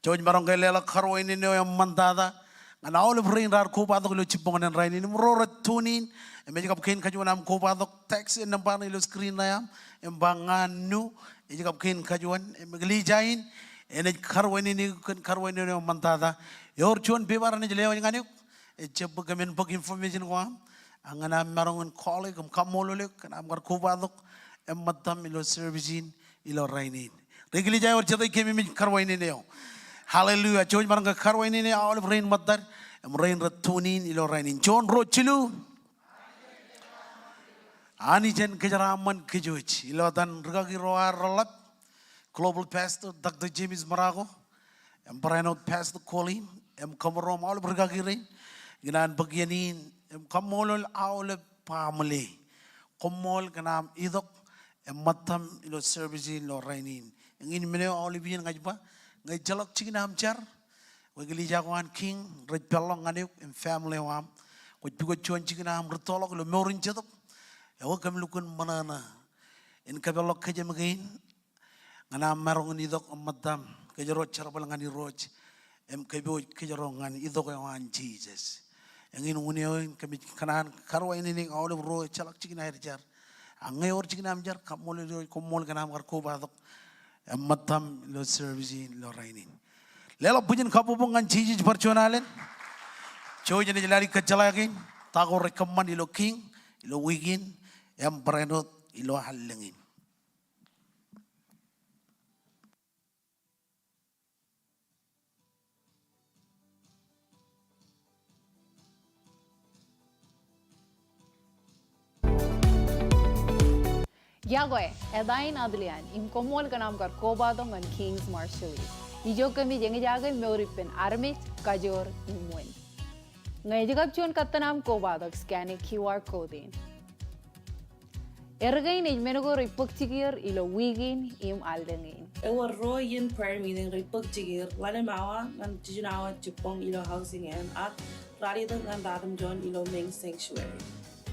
Jouj maroñ ke leḷọk karuwainene eo eṃṃantata ñan aolep rein raar kobatok ilo jibboñōn in rainin im ro rej tune in. Im ej kab kein kajuon aṃ kobatok, text e nōṃba ṇe ilo screen ṇe aṃ im ba ña Ṇo. Ej kab kein kajuon im eklejia in enaaj karuwaineneik eok kōn karuwainene eo eṃṃantata. Ewōr juon peba renaaj lewōj ñan eok. Ejjab bwe kōmin bōk information ko aṃ. Ak ñan aṃ maroñ in call eok im kaṃṃoolol eok kōn aṃ kar kobatok im ṃōttaṃ ilo service in ilo rainin. Ri eklejia, ewōr jet ej keememej karuwainene eo? Hallelujah. Jouj maroñ ke karuwainene aolep rein ṃōttad im rein rej tune in ilo rainin. Juon, ruo, jilu. Anij en kōjeraaṃṃan kōj wōj. Ilo etan rikaki ro ad reḷap, Global Pastor Doctor James Marocco, im barāinwōt Pastor Colleen, im kōmro im aolep rikaki rein, ikōṇaan bōk iien in im kaṃṃoolol aolep baaṃle. Koṃṃool kōn aṃ itok im ṃōttaṃ ilo service in ilo rainin. Eñin men eo aolep iien ña ij ba, ñe ejjeḷọk jikin aṃ jar, ekwe eklejia ko an Kiiñ rej peḷḷọk ñan eok im family eo aṃ. Kwōj pukot juon jikin aṃ rūttoḷọk ilo mour in jetōb. Ekwe kōm lukkuun ṃōṇōṇō in kōpeḷḷọk kōjām kein ñan aṃ maroñ in itok im ṃōttaṃ kōjro jerbal ñan Irooj im kōpooj kōjro ñan itok eo an Jisōs. Eñin unin eo in kōmij kōṇaan karuwaineneik aolep ro ejjeḷọk jikin aer jar. Ak ñe ewōr jikin aṃ jar, kaṃṃoolol Irooj, koṃṃool kōn aṃ kar kobatok eṃṃan ilo service in ilo rainin. Leḷọk bwijin kabbokbok ñan Jisōs bar juon alen. Jouj im ej lale kōjjeḷā kein ta ko rej kōṃṃan ilo King ilo wiik in im barāinwōt ilo allōñ in. Iọkwe, eta in Adrian, im koṃṃool kōn aṃ kar kobatok ñan King's Marshallese. Ijo kōmij eñjake mour ippān armej, kajoor, im wōn. Ñe ej kab juon kōttan aṃ kobatok, scan e QR code in. Erkein ej men ko rej bōk jikier ilo wiik in im allōñ in. Ewōr ruo iien prayer meeting rej bōk jikier, ḷalem awa ñan jiljino awa jibboñ ilo housing in, ak ralitōk ñan ratimjuon ilo main sanctuary.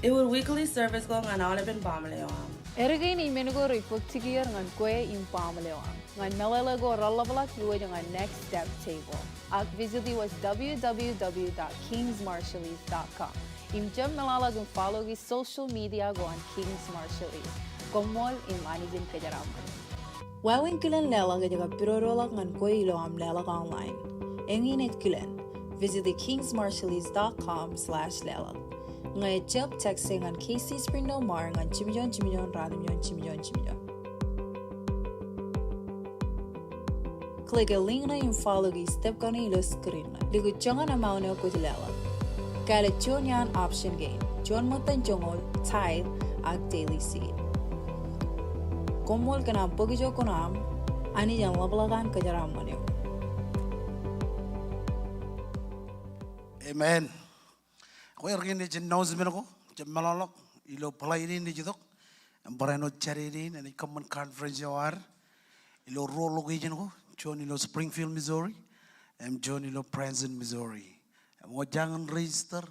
Ewōr weekly service ko ñan aolepen baaṃle eo aṃ. Erkein ej men ko rej bōk jikier ñan kwe im baaṃle eo aṃ. Ñan meḷeḷe ko reḷapḷọk, iwōj ñan Next Step Table. Ak visit e website www dot kingsmarshallese dot com. Im jab meḷeḷe im follow e social media ko an King's Marshallese. Koṃṃool im Anij en kōjeraaṃṃan. Wāween kilen leḷọk ej kab pidodoḷọk ñan kwe ilo aṃ leḷọk online. Eñin ej kilen. Visit e kingsmarshallese dot com slash leḷọk. Ñe ejjab, text e ñan K C Springdale Mar ñan jimjuon jimjuon ratimjuon jimjuon jimjuon. Click e link ṇe im follow e step kaṇe ilo screen ṇe. Likūt joñan amount eo kwōj leḷọk. Kāālōt juon iaan option kein. Juon ṃōttan joñoul, tithe, ak daily seed. Koṃṃool kōn aṃ bōk ijo kuṇaaṃ, Anij en ḷapḷọk an kōjeraaṃṃan eok. Amen. Ekwe, erkein ej announcement ko, jab meḷọkḷọk, ilo Friday in ej itok, im barāinwōt Saturday in, enaaj kōṃṃan conference eo ad ilo ruo location ko, juon ilo Springfield, Missouri, im juon ilo Branson, Missouri. Im ñe ejjañin register,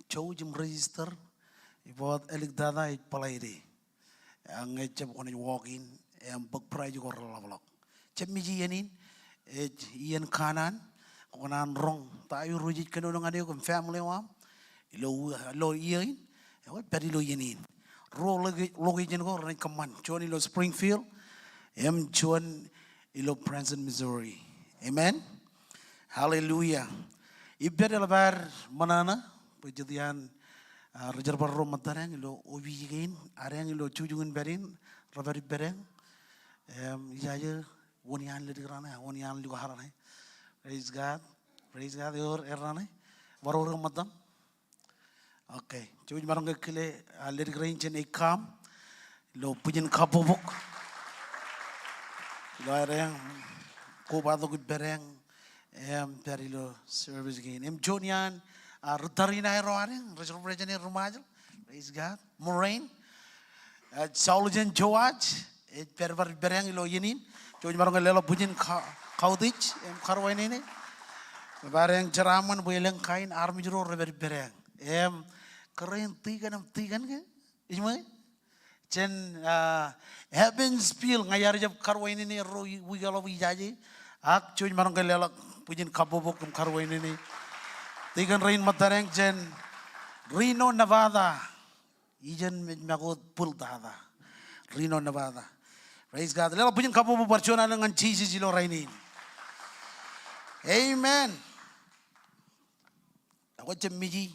jouj im register, ibōt āliktata ej Friday. Ak ñe ejjab kwōnaaj walk in, im bōk prize ko reḷapḷọk. Jab mije iien in, ej iien kanaan, kwōkōṇaan roñ ta eo Irooj ej kōnono ñan eok im family eo aṃ ilo, ilo iiō in, ekwe pād ilo iien in. Ruo loca-, location ko renaaj kōṃṃan, juon ilo Springfield, im juon ilo Branson, Missouri. Amen. Hallelujah. Ippād eḷap ad ṃōṇōṇō, bwe jet iaan, ah, ri-jerbal ro ṃōttadeañ ilo opiij kein, adeañ ilo jukjuk in pād in, rej pād ippādeañ. Im, ijaje, wōn iaan ledik raṇe, wōn iaan lukkuun raṇe. Praise God. Praise God, ewōr, er raṇe. Bar wōr ke ṃōttaṃ. Okay. Jouj maroñ ke kile, ah, ledik rein jān ACOM ilo bwijin kabbokbok ilo adeañ kobatok ippādeañ im pād ilo service kein. Im juon iaan, ah, ri-tariṇae ro adeañ, rej represent e ri-Ṃajeḷ. Praise God. Moraine. Ah, Saul jān Joaj, ej pād bar ippādeañ ilo iien in. Jouj maroñ ke leḷọk bwijin ka-, kautiej im karuwainene. Bar eañ jeraaṃṃan bwe elōñ kain armej ro rej pād ippādeañ. Im kōrā in tikōn im tikōn ke? Ij ṃōj? Jān, ah, Evansville, ña iar jab karuwainene erro i-, wiik eḷap ijaje. Ak jouj maroñ ke leḷọk bwijin kabbokbok im karuwainene tikōn rein ṃōttadeañ jān Reno, Nevada. Ijeṇ ej make wōt bwiltata. Reno, Nevada. Praise God. Leḷọk bwijin kabbokbok bar juon alen ñan Jisōs ilo rainin. Amen. Ekwe jab mije,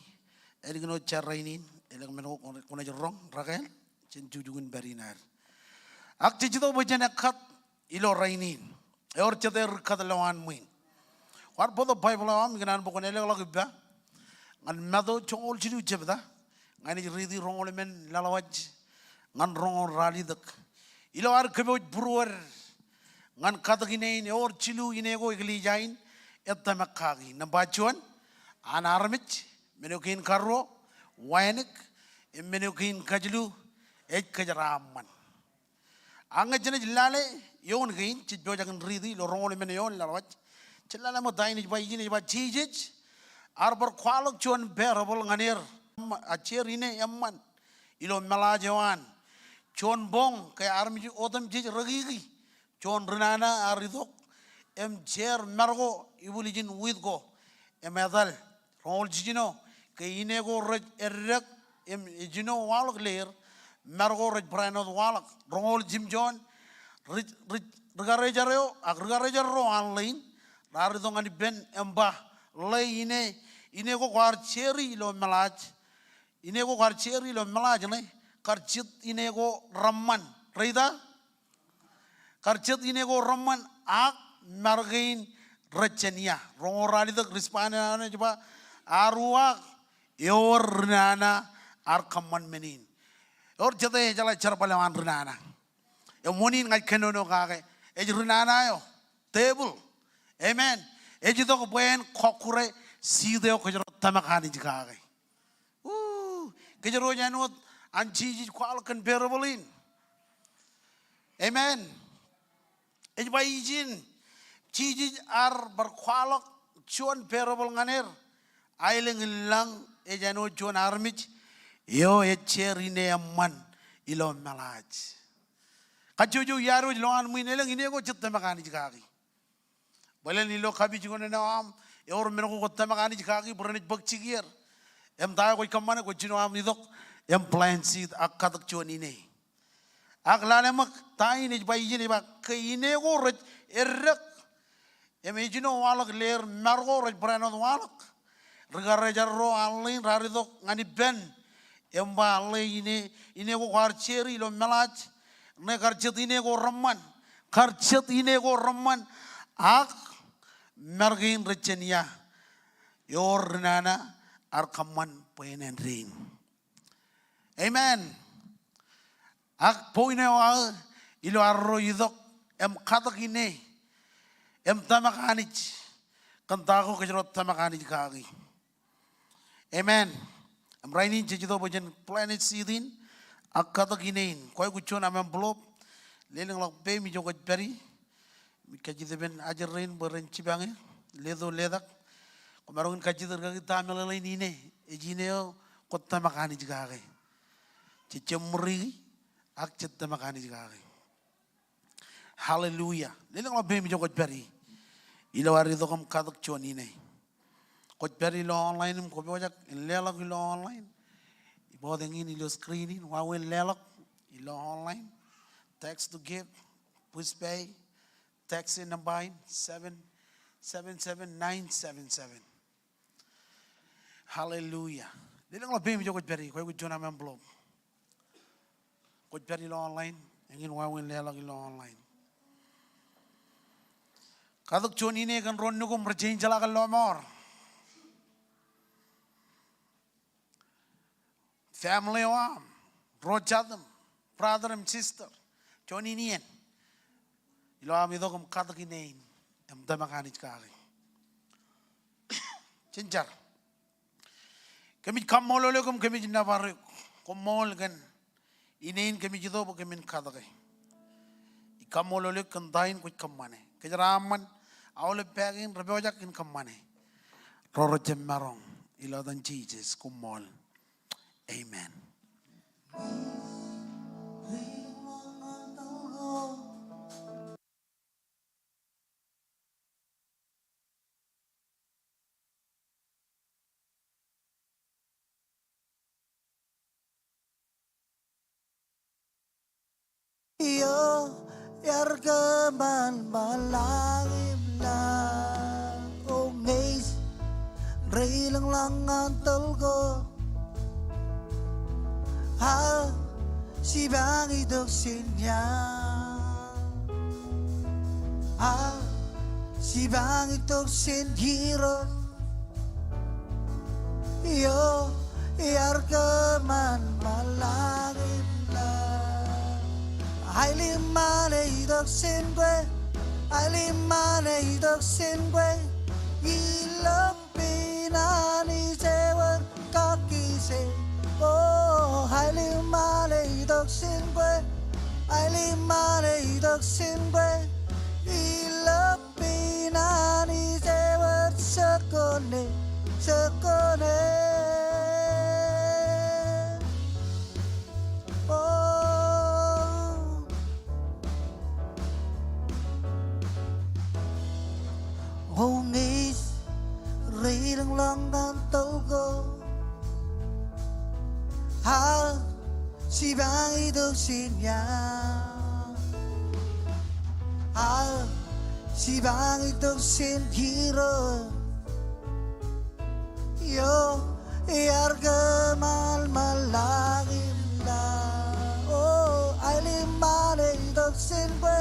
ālikin wōt jar rainin, elōñ men ko kwōnaaj roñ, rekāāl jān jukjuk in pād in ad. Ak jej itok bwe jen ekkat ilo rainin. Ewōr jet aer ri-kat lowaan ṃwiin. Kwaar bōktok Baibōḷ eo aṃ, ikōṇaan bwe kwōn elōkḷọk ippa ñan Matu joñoul jilu jebta, ña inaaj riiti roñoul emān laḷwaj ñan roñoul ralitōk. Ilo ad kōpooj būruod ñan katōk ine in, ewōr jilu ine ko eklejia in ej tōmak kaki. Nōṃba juon, an armej. Men eo kein karuo, wānōk. Im men eo kein kajilu, ej kōjeraaṃṃan. Ak ñe jenaaj lale eoon kein, jej pojak in riiti ilo roñoul emān eoon laḷwaj. Jen lale ṃōk ta in ej ba, ijin ej ba, Jisōs ear bar kwaḷọk juon parable ñan er. A jeer ine eṃṃan ilo meḷaaj eo an. Juon boñ ke armej otemjej rōkiiki. Juon ri-nana ear itok im jeer mar ko ibwiljin wiit ko im etal. Roñoul jiljino, ke ine ko rej eddek im ejino waḷọk leer, mar ko rej barāinwōt waḷọk. Roñoul jimjuon, ri-, ri-, Ri-karejar eo ak ri-karejar ro an ḷein raar itok ñan ippān im ba, ḷe ine, ine ko kwaar jeri ilo meḷaaj. Ine ko kwaar jeri ilo meḷaaj ṇe, kar jet ine ko reṃṃan. Reita? Kar jet ine ko reṃṃan ak mar kein rej jān ia. Roñoul ralitōk respond eo an ej ba, ear uwaak ewōr ri nana ear kōṃṃan men in. Ewōr jete ejeḷā jerbal eo an ri nana. Im wōn in ña ij kōnono kake? Ej ri nana eo, devil. Amen. Ej itok bwe en kọkkure seed eo kōjro tōmak Anij kake. Woo! Kōjro ej āinwōt an Jisōs kwaḷọk kōn parable in. Amen. Ej ba ijin, Jisōs ear bar kwaḷọk juon parable ñan er. Aelōñ in lañ ej āinwōt juon armej eo ej jer ine eṃṃan ilo meḷaaj. Kajjojo iar wōj lowaan ṃwiin elōñ ine ko jej tōmak Anij kaki. Bōlen ilo kapijuknen eo aṃ, ewōr men ko kwōj tōmak Anij kaki bwe ren ej bōk jikier. Im ta eo kwōj kōṃṃane? Kwōj jino aṃ itok im plant seed ak katōk juon ine. Ak lale ṃōk, ta in ej ba ijin, ej ba ke ine ko rej eddek im ejino waḷọk leer mar ko rej barāinwōt waḷọk. Ri-karejar ro an ḷein raar itok ñan ippān im ba, ḷe ine, ine ko kwaar jeri ilo meḷaaj, ṇe kar jet ine ko reṃṃan, kar jet ine ko reṃṃan, ak mar kein rej jān ia, ewōr ri nana ear kōṃṃan bwe en āindein. Amen. Ak point eo aō ilo arro itok im katōk ine im tōmak Anij kōn ta ko kōjro tōmak Anij kaki. Amen. Im rainin jej itok bwe jen plant seed in ak katōk ine in. Kwōj aikuj juon aṃ envelope. Lelōñḷọk peiṃ ijo kwōj pād ie. Im kajjitōk ippān ajri rein bwe ren jipañ eō. Leto letak. Kwōmaroñ in kajjitōk kaki ta meḷeḷein ine. Ej ine eo kwōj tōmak Anij kake. Jej jab ṃuri ak jej tōmak Anij kake. Hallelujah. Lelōñḷọk peiṃ ijo kwōj pād ie. Ilo ad itok im katōk juon ine. Kwōj pād ilo online im kwō pojak in leḷọk ilo online. Iboot eñin ilo screen in, wāween leḷọk ilo online. Text to give, Pushpay, text in nōṃba in, seven seven seven nine seven seven. Hallelujah. Lelōñḷọk peiṃ ijo kwōj pād ie, kwōj aikuj juon aṃ envelope. Kwōj pād ilo online, eñin wāween leḷọk ilo online. Katōk juon ine kōn ro nukūṃ rej jein jeḷā kōn lọmọọr. Family eo aṃ, ro jatūṃ, brother im sister, juon in iien. Ilo aṃ itok im katōk ine in im tōmak Anij kaki. Jen jar. Kōmij kaṃṃoolol eok im kōmij nōbar eok. Koṃṃool kōn ine in kōmij itok bwe kōmin katōke. Ij kaṃṃoolol eok kōn ta in kwōj kōṃṃane. Kōjeraaṃṃan aolep bag in rej pojak in kōṃṃane. Ro rej jab maroñ. Ilo etan Jisōs, koṃṃool. Amen. Eo iar kōṃṃan ṃōḷaak im laḷ, O ñe ij reilōñḷọk ñan toḷ ko, aō jipañ itok jān ia? Aō jipañ itok jān Irooj eo iar kōṃṃan ṃōḷaak im laḷ. Aelōñ ṃaan eo itok jān kwe, aelōñ ṃaan eo itok jān kwe, ilọk pein Anij ewōr kakkije. O, aelōñ ṃaan eo itok jān kwe, aelōñ ṃaan eo itok jān kwe, ilọk pein Anij ewōr jokone, jokone. O, O ñe ij reilōñḷọk ñan toḷ ko, aō jipañ itok jān ia? Aō, jipañ itok jān Irooj. Eo, iar kōṃalṃal ḷọk im laḷ. O, aelōñ ṃae itok jān kwe.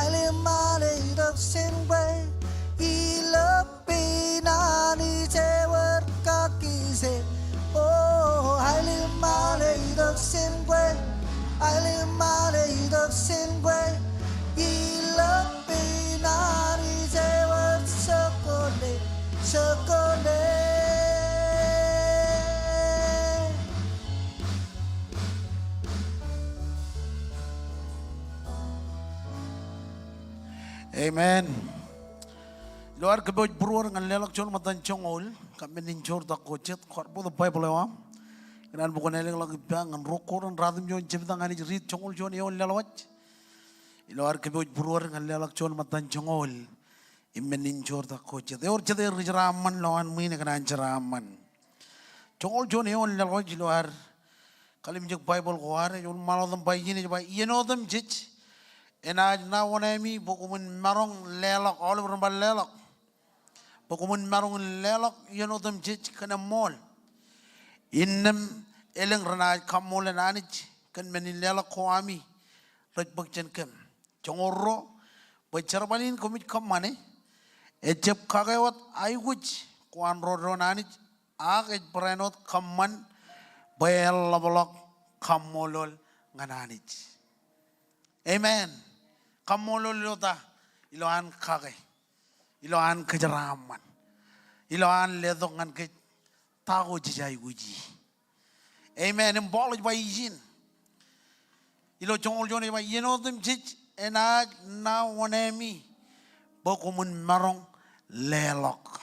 Aelōñ ṃae itok jān kwe. Ilo pein Anij ewōr kakkije. O, aelōñ ṃae itok jān kwe. Aelōñ ṃae itok jān kwe. Ilo pein Anij ewōr jokwane, jokwane. Amen. Ilo ad kōpooj būruod ñan leḷọk juon ṃōttan joñoul, kab men in joortak ko jet, kwaar bōktok Baibōḷ eo aṃ. Ikōṇaan bwe kwōn ālōkḷọk ippa ñan ruo Korint ruatimjuon jebta ñan ej riit joñoul juon eoon leḷọk waj. Ilo ad kōpooj būruod ñan leḷọk juon ṃōttan joñoul im men in joortak ko jet. Ewōr jete ri jeraaṃṃan lowaan ṃwiin ikōṇaan jeraaṃṃan. Joñoul juon eoon leḷọk waj ilo ad kalimjek Baibōḷ ko ad, ej wōnṃaanḷọk im ba ijin, ej ba, iien otemjej enaaj ṇa wōṇāemi bwe koṃwin maroñ leḷọk, aolep ren bar leḷọk. Bwe koṃwin maroñ in leḷọk iien otemjej kōn eṃṃool. Innām elōñ renaaj kaṃṃoolol Anij kōn men in leḷọk ko ami rej bōk jān kōm. Joñoul ruo, bwe jerbal in koṃij kōṃṃane ejjab kake wōt aikuj ko an ro doon Anij, ak ej barāinwōt kōṃṃan bwe en ḷapḷọk kaṃṃoolol ñan Anij. Amen. Kaṃṃoolol ilo ta? Ilo an kake. Ilo an kōjeraaṃṃan. Ilo an letok ñan kōj ta ko jej aikuji. Amen. Im Paul ej ba ijin. Ilo joñoul juon ej ba, iien otemjej enaaj ṇa wōṇāemi bwe koṃwin maroñ leḷọk.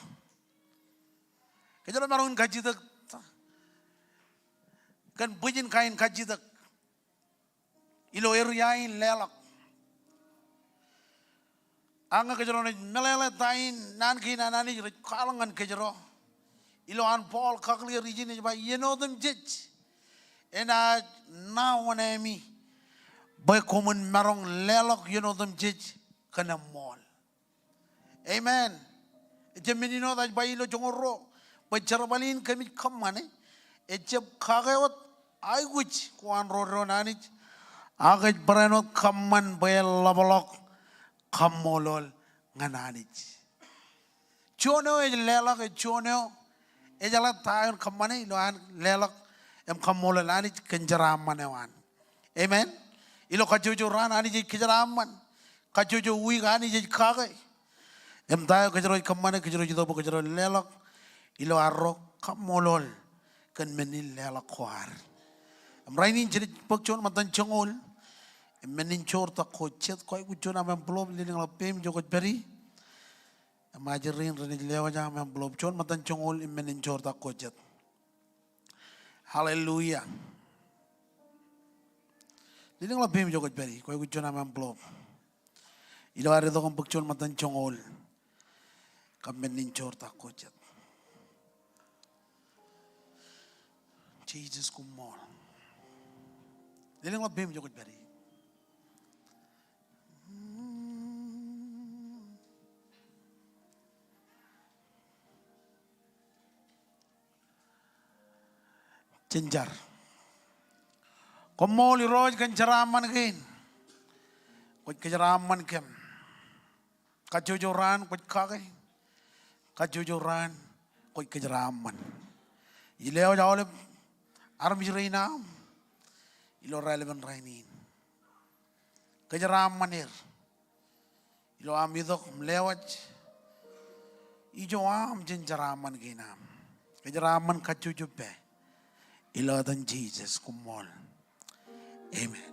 Kōjro maroñ in kajjitōk kōn bwijin kain kajjitōk ilo area in leḷọk. Ak ñe kōjro naaj meḷeḷe ta in naan kein an Anij rej kwaḷọk ñan kōjro, ilo an Paul kakōḷḷe ijin ej ba, iien otemjej enaaj ṇa wōṇāemi bwe koṃwin maroñ leḷọk iien otemjej kōn eṃṃool. Amen. Ejjab men in wōt, ej ba ilo joñoul ruo, bwe jerbal in kōmij kōṃṃane ejjab kake wōt aikuj ko an ro doon Anij, ak ej barāinwōt kōṃṃan bwe en ḷapḷọk kaṃṃoolol ñan Anij. Juon eo ej leḷọk, ej juon eo ejeḷā ta eo en kōṃṃane ilo an leḷọk im kaṃṃoolol Anij kōn jeraaṃṃan eo an. Amen. Ilo kajjojo raan Anij ej kōjeraaṃṃan. Kajjojo wiik Anij ej kake. Im ta eo kōjro ej kōṃṃane, kōjro ej itok bwe kōjro leḷọk ilo arro kaṃṃoolol kōn men in leḷọk ko ad. Im rainin jej bōk juon ṃōttan joñoul im men in joortak ko jet. Kwōj aikuj juon aṃ envelope, lelōñḷọk peiṃ ijo kwōj pād ie. Im ajri in renaaj lewōj aṃ envelope. Juon ṃōttan joñoul im men in joortak ko jet. Hallelujah. Lelōñḷọk peiṃ ijo kwōj pād ie. Kwōj aikuj juon aṃ envelope. Ilo ad itok im bōk juon ṃōttan joñoul kab men in joortak ko jet. Jesus, koṃṃool. Lelōñḷọk peiṃ ijo kwōj pād ie. Jen jar. Koṃṃool Irooj kōn jeraaṃṃan kein. Kwōj kōjeraaṃṃan kōm. Kajjojo raan kwōj kake. Kajjojo raan kwōj kōjeraaṃṃan. Ij lewōj aolep armej rein aṃ ilo raelepen rainin. Kōjeraaṃṃan er ilo aṃ itok im lewōj ijo aṃ jān jeraaṃṃan kein aṃ. Kōjeraaṃṃan kajjojo pā. Ilo etan Jisōs, koṃṃool. Amen.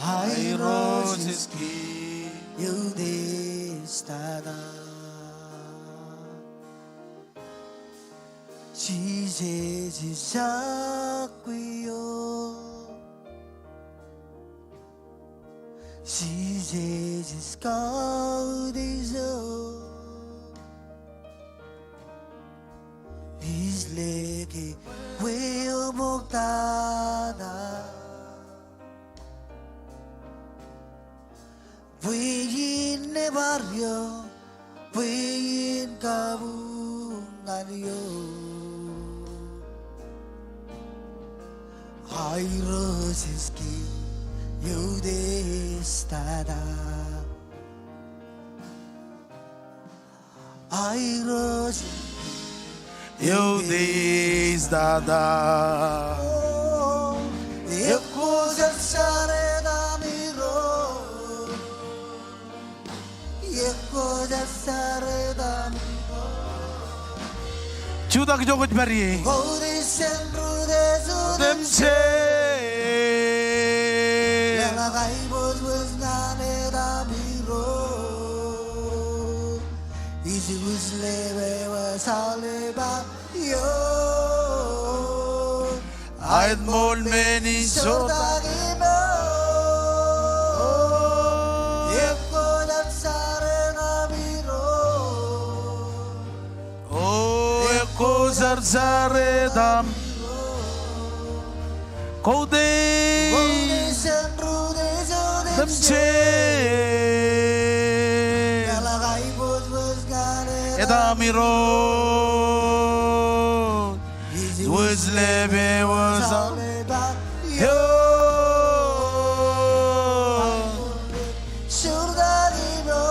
Airooj ej ki. Eutiej tata. Jisōs ej jab kwe eok. Jisōs ej kautiej eok. Ij leke bwe eṃōk tata. Bwe en nebar eok, bwe en kabuñ ñan eok. Airooj ej ki, eutiej tata. Airooj, eutiej tata. Ekwe jar jar etaṃ Irooj. Ekwe jar jar etaṃ Irooj. Jutak ijo kwōj pād ie. Koutiej jān rūtiej otemjej. Leḷọk aiboojoj ñan etaṃ Irooj. Ij wūjlepḷọk wōt aolep aō eok. Aet ṃool men in jortak iṃō. Ekwe jar jar etaṃ Irooj. O ekwe jar jar etaṃ. Koutiej. Koutiej jān rūtiej otemjej. Leḷọk aiboojoj ñan etaṃ Irooj. Ij wūjlepḷọk wōt aolep aō eok. Jortak iṃō.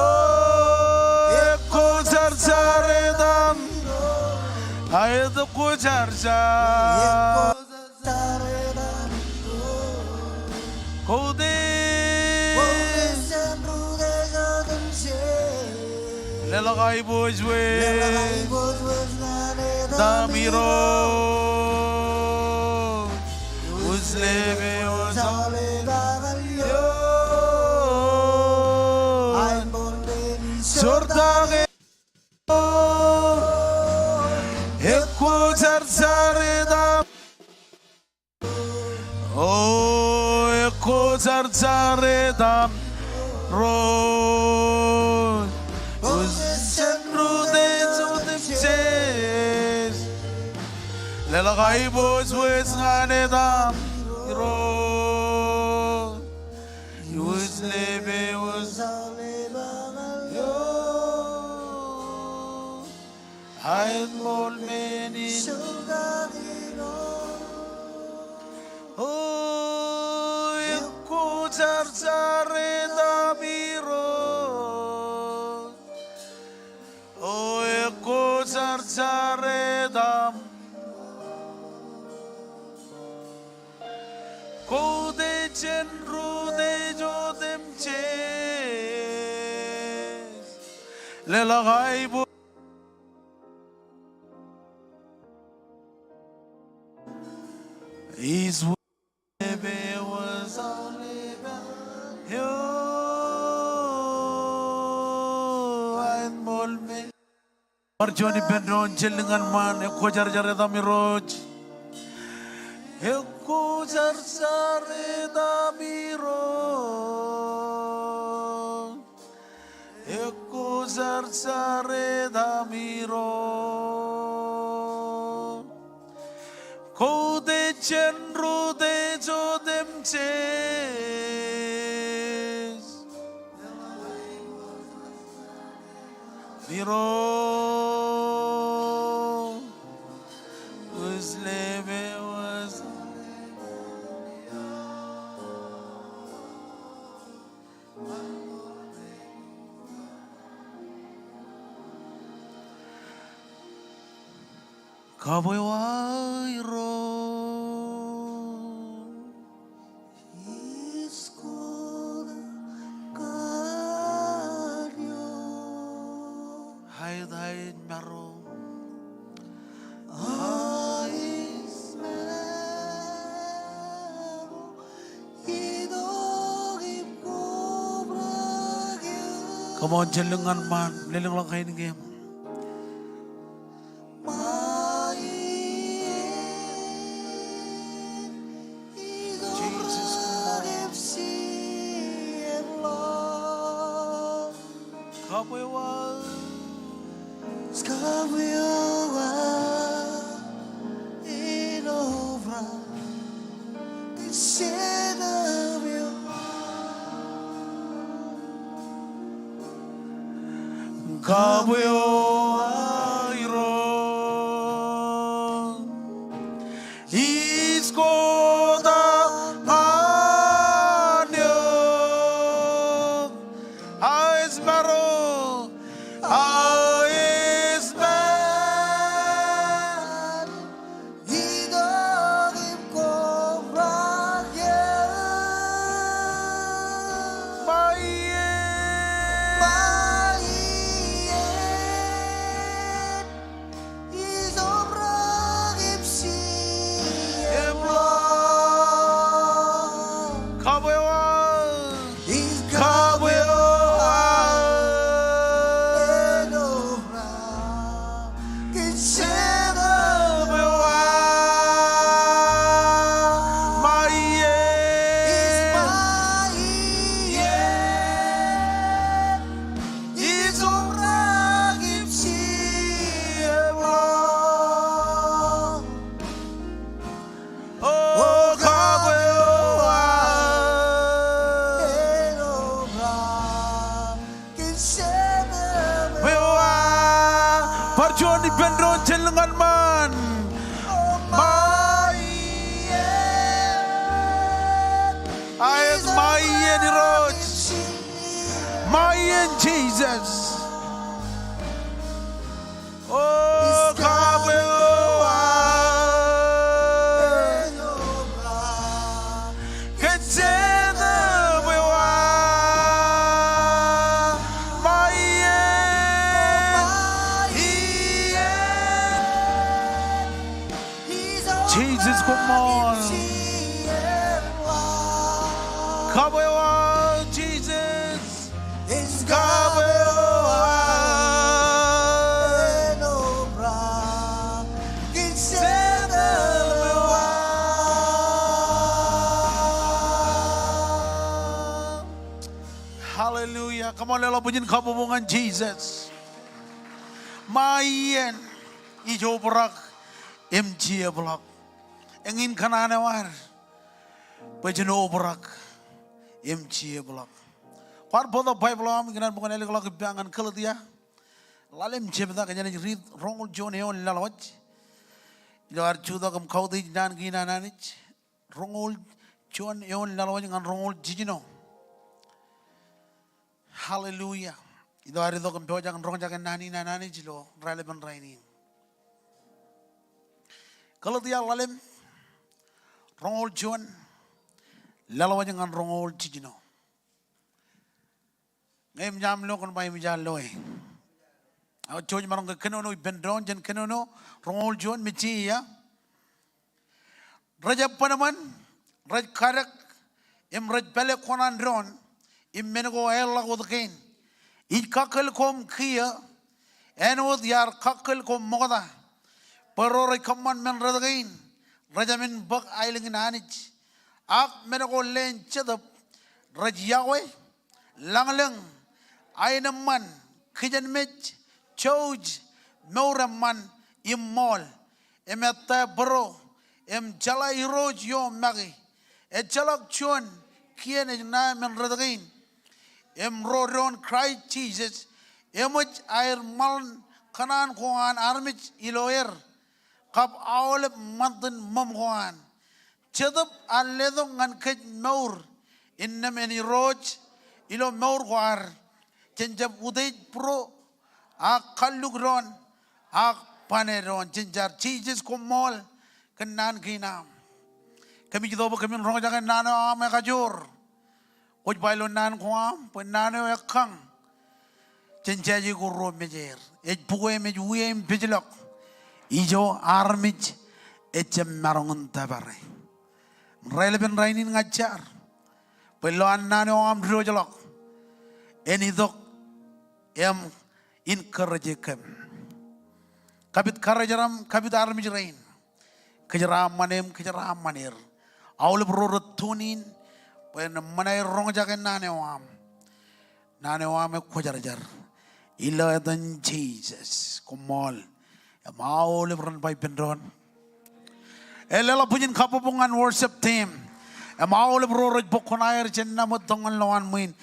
O ekwe jar jar etaṃ. Aet, ekwe jar jar. Koutiej. Leḷọk aiboojoj. Etaṃ Irooj. Wūjlepḷọk wōt aolep aō eok. Jortak. Ekwe jar jar etaṃ. O ekwe jar jar etaṃ Irooj. Wūjlepḷọk wōt aolep aō eok. Leḷọk aiboojoj ñan etaṃ Irooj. Wūjlepḷọk wōt aolep aō eok. Aet ṃool men in. O ekwe jar jar etaṃ Irooj. O ekwe jar jar etaṃ. Koutiej jān rūtiej otemjej. Leḷọk aiboojoj. Ij wūjlepḷọk wōt aolep aō eok. Aet ṃool men. Bar juon ippān doon, jellik ñan ṃaan. Ekwe jar jar etaṃ Irooj. Ekwe jar jar etaṃ Irooj. Ekwe jar jar etaṃ Irooj. Koutiej jān rūtiej otemjej. Irooj. Wūjlepḷọk wōt. Kabwe wa Irooj. Ij kotak kōn eok. Aet, aet, maro. Aet, maro. Come on, jen lōñ ñan ṃaan, lelōñḷọk kain kein. Jesus, come on. Kabwe eo aō. Kabwe eo aō. Āinwōt kabwe eo aō Irooj. Ij kotak ñan eok. Aō ej maro. Aō ej maro. Itok im kobrak eō. Ṃaien. Ṃaien. Ij obrak im sieplọk. Kabwe eo aō. Ij kabwe eo aō. Āinwōt Bar juon ippān doon, jen lōñ ñan ṃaan. Ṃaien. Aō ej ṃaien Irooj. Ṃaien Jesus. O kabwe eo aō. Kōn jet eo aō. Ṃaien. Jesus, koṃṃool. Kabwe eo aō, Jesus. Kabwe eo aō. Hallelujah. Come on, leḷọk bwijin kabbokbok ñan Jesus. Ṃaien, ij obrak im jepḷọk. Eñin kōṇaan eo ad bwe jen obrak im jepḷọk. Kwaar bōktok Baibōḷ eo aṃ ikōṇaan bwe kwōn ālikḷọk ippa ñan Galetia. Ḷalem jebta kōjeañ naaj riit roñoul juon eoon laḷwōj. Ilo ad jutak im kautiej naan kein an Anij. Roñoul juon eoon laḷwōj ñan roñoul jiljino. Hallelujah. Ilo ad itok im pojak in roñjake naan in an Anij ilo raelepin rainin. Galetia ḷalem, roñoul juon, laḷwōj ñan roñoul jiljino. Ñe eṃōj aṃ lo, kwōn ba eṃōj an loe. Ak jouj maroñ ke kōnono ippān doon, jen kōnono, roñoul juon, mejje ia. Rej ebbōnbōn, rej kadek, im rej pāle kuṇaan doon, im men ko aerḷọk wōt kein. Ij kakkōl koṃ kiiō, āinwōt iar kakkōl koṃ ṃokta, bwe ro rej kōṃṃan men rot kein, rejāmin bōk aelōñ in Anij. Ak men ko leen Jetōb, rej iọkwe, lañlōñ, aenōṃṃan, kijenmej, jouj, mour eṃṃan, im ṃool. Im ettā bōro, im jeḷā Irooj eo make. Ejjeḷọk juon kien ej ṇae men rot kein. Im ro doon Kraist Jisōs, eṃōj aer ṃōḷan kōṇaan ko an armej ilo er, kab aolep ṃantin ṃōṃ ko an. Jetōb ear letok ñan kōj mour, innām en Irooj ilo mour ko ad. Jen jab utiej būro, ak kalluk doon, ak bane doon. Jen jar. Jisōs, koṃṃool kōn naan kein aṃ. Kōmij itok bwe kōmin roñjake naan eo aṃ ekajoor. Kwōj ba ilo naan ko aṃ bwe naan eo ekkañ, jen jaje ko ruo mejeir. Ej bukwe im ej wie im pejlọk. Ijo armej ejjab maroñ in tōpare. Raelepin rainin ña ij jar bwe ilo an naan eo aṃ diwōjḷọk, en itok im encourage kōm. Kapit karijeram, kapit armej rein. Kōjeraaṃṃan im kōjeraaṃṃan er. Aolep ro rej tune in bwe en ṃōṇōṇō roñjake naan eo aṃ. Naan eo aṃ ekwōjarjar. Ilo etan Jisōs, koṃṃool. Im aolep ren ba ippān doon. E, leḷọk bwijin kabbokbok ñan worship team. Im aolep ro rej bōk kuṇaer jān naan eo tok ñan lowaan ṃwiin.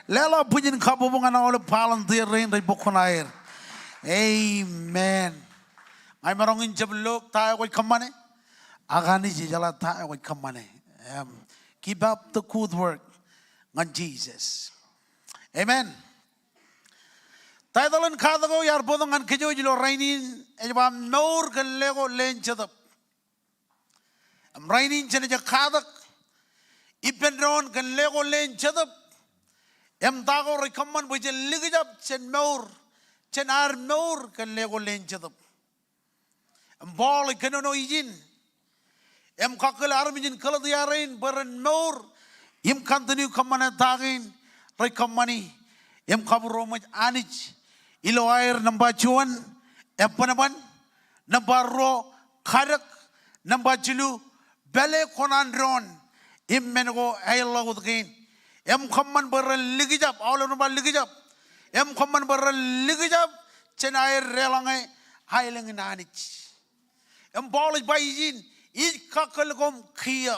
Leḷọk bwijin kabbokbok ñan aolep volunteer rein rej bōk kuṇaer. Amen. Ña imaroñ in jab look ta eo kwōj kōṃṃane. Ak Anij ejeḷā ta eo kwōj kōṃṃane. Im, keep up the good work ñan Jisōs. Amen. Title in katak eo iar bōktok ñan kōj ilo rainin ej ba mour kōn leko leen jetōb. Im rainin jenaaj katak ippān doon kōn leko leen jetōb. Im ta ko rej kōṃṃan bwe jen likjab jān mour, jān ad mour kōn leko leen jetōb. Im Paul ej kōnono ijin im kakkōl armej in Galetia rein bwe ren mour im continue kōṃṃane ta kein rej kōṃṃani im kabūroṃōj Anij ilo aer. Nōṃba juon, eban eban. Nōṃba ruo, kadek. Nōṃba jilu, pāle kōṇaan doon im men ko aelọk wōt kein. Im kōṃṃan bwe ren likjab, aolep ren ba likjab. Im kōṃṃan bwe ren likjab jān aer deḷọñe aelōñ in Anij. Im Paul ej ba ijin, ij kakkōl koṃ kiiō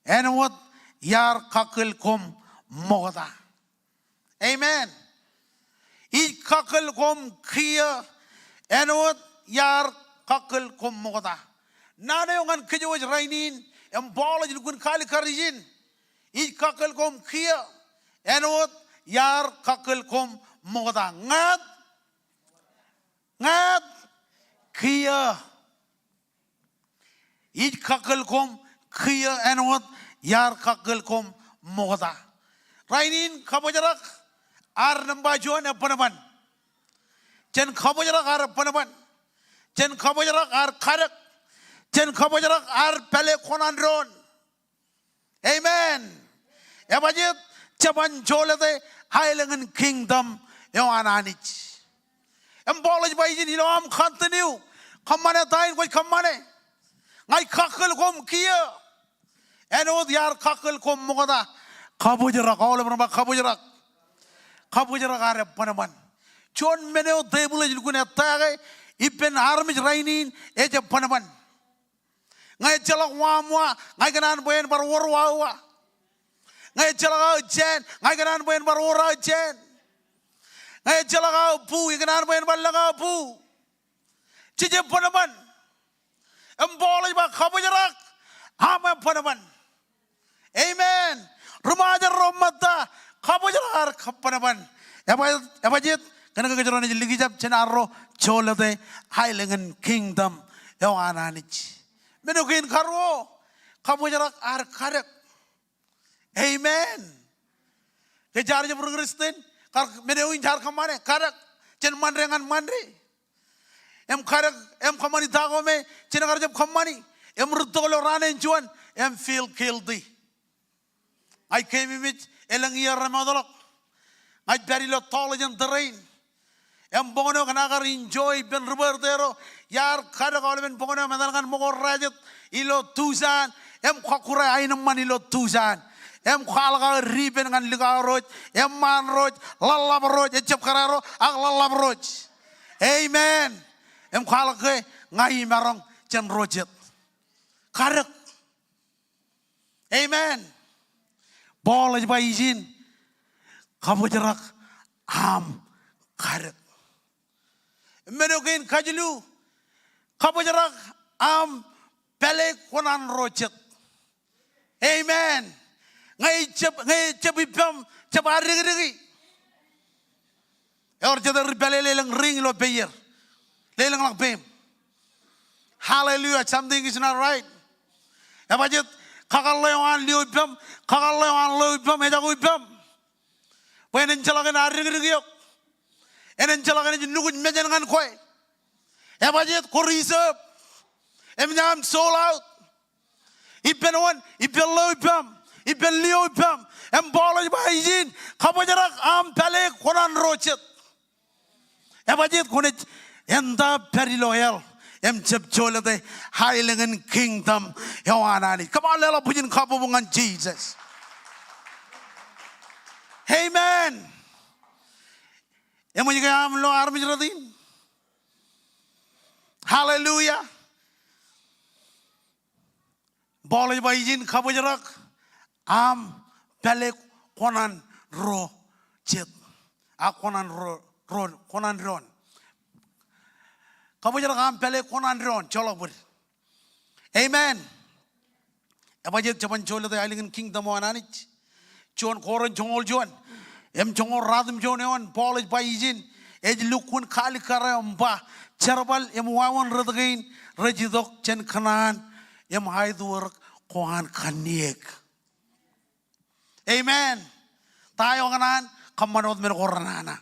āinwōt iar kakkōl koṃ ṃokta. Amen. Ij kakkōl koṃ kiiō āinwōt iar kakkōl koṃ ṃokta. Naan eo ñan kōj wōj rainin, im Paul ej lukkuun kalikkar ijin. Ij kakkōl koṃ kiiō āinwōt iar kakkōl koṃ ṃokta. Ñāāt, ñāāt, kiiō. Ij kakkōl koṃ kiiō āinwōt iar kakkōl koṃ ṃokta. Rainin kabōjrak ad nōṃba juon, eban eban. Jen kabōjrak ad eban eban. Jen kabōjrak ad kadek. Jen kabōjrak ad pāle kōṇaan doon. Amen. Ebajeet? Jeban jolōte aelōñ in kingdom eo an Anij. Im Paul ej ba ijin, ilo aṃ continue kōṃṃane ta in kwōj kōṃṃane, ña ij kakkōl koṃ kiiō āinwōt iar kakkōl koṃ ṃokta. Kabōjrak, aolep ren ba kabōjrak. Kabōjrak ad eban eban. Juon men eo tepil ej lukkuun ettā ke ippān armej rainin ej eban eban. Ñe ejjeḷọk waṃ wa, ña ikōṇaan bwe en bar wōr wa eo wa. Ñe ejjeḷọk aō jāān, ña ikōṇaan bwe en bar wōr aō jāān. Ñe ejjeḷọk aō bu, ikōṇaan bwe en bar lōñ aō bu. Jej eban eban. Im Paul ej ba kabōjrak aṃ eban eban. Amen. Ri Ṃajeḷ ro ṃōtta, kabōjrak ad eban eban. Ebajeet? Kōnke kōjro naaj likjab jān arro jolōte aelōñ in kingdom eo an Anij. Men eo kein karuo, kabōjrak ad kadek. Amen. Ke jaar jab ri Kristian, kar men eo in jaar kōṃṃane, kadek jān Ṃande ñan Ṃande. Im kadek, im kōṃṃani ta ko me jenaaj kar jab kōṃṃani. Im rūtto ilo raan in juon, im feel guilty. Ña ij keememej, elōñ iiō remootḷọk. Ña ij pād ilo tọọḷ jān tōre in. Im boñōn eo kōn aō kar enjoy ippān ri bōrtero, iar kadek aolepen boñōn eo emetal ñan ṃōko Rājet ilo Tucson. Im kọkkure aenōṃṃan ilo Tucson. Im kwaḷọk aō dipen ñan likao ro ej eṃṃaan ro ej ḷōḷḷap ro ej, ejjab kōrā ro ak ḷōḷḷap ro ej. Amen. Im kwaḷọk ke ña imaroñ jān ro jet. Kadek. Amen. Paul ej ba ijin, kabōjrak aṃ kadek. Men eo kein kajilu, kabōjrak aṃ pāle kōṇaan ro jet. Amen. Ñe ejjab, ñe ejjab ippaṃ jab addikdiki, ewōr jete ri pāle lelōñ ring ilo peier, lelōñḷọk peiṃ. Hallelujah, something is not right. Ebajeet? Kakōḷḷe eo an lio ippaṃ, kakōḷḷe eo an lo ippaṃ, ejako ippaṃ. Bwe en enjeḷọk in addikdik eok. En enjeḷọk in ej nukuj mejān ñan kwe. Ebajeet? Kwō reserve. Im ña aṃ sold out. Ippān wōn? Ippān lo ippaṃ, ippān lio ippaṃ. Im Paul ej ba ijin, kabōjrak aṃ pāle kōṇaan ro jet. Ebajeet kwōnaaj enta pād ilo hell im jab jolōte aelōñ in kingdom eo an Anij. Come on, leḷọk bwijin kabbokbok ñan Jisōs. Amen. Eṃōj ke aṃ lo armej rot in? Hallelujah. Paul ej ba ijin kabōjrak aṃ pāle kōṇaan ro jet. A kōṇaan ro, ro, kōṇaan doon. Kabōjrak aṃ pāle kōṇaan doon, joḷọk bōd. Amen. Ebajeet jeban jolōte aelōñ in kingdom eo an Anij? Juon Korint joñoul juon im joñoul ratimjuon eoon, Paul ej ba ijin, ej lukkuun kaalikkar eo im ba, jerbal im wāween rot kein rej itok jān kōṇaan im aetweer ko an kanniōk. Amen. Ta eo kōṇaan? Kōṃṃan wōt men ko renana.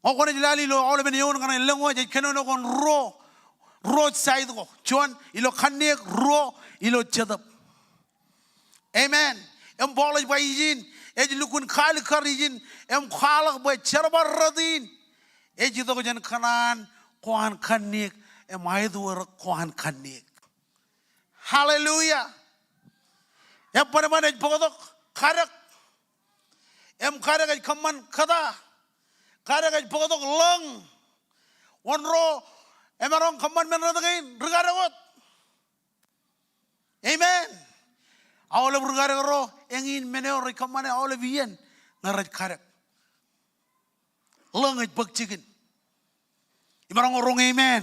Ñe kwōnaaj lale ilo aolepen eoon kaṇe lōñ eo ej kōnono kōn ruo, ruo side ko. Juon ilo kanniōk, ruo ilo jetōb. Amen. Im Paul ej ba ijin, ej lukkuun kaalikkar ijin im kwaḷọk bwe jerbal rot in ej itok jān kōṇaan ko an kanniōk im aetweer ko an kanniōk. Hallelujah. Eban, eban ej bōktok kadek. Im kadek ej kōṃṃan kōta? Kadek ej bōktok lōñ. Wōn ro emaroñ kōṃṃan men rot kein? Ri kadek wōt. Amen. Aolep ri kadek ro, eñin men eo rej kōṃṃane aolep iien ñe rej kadek. Lōñ ej bōk jikin. Imaroñ roñ amen.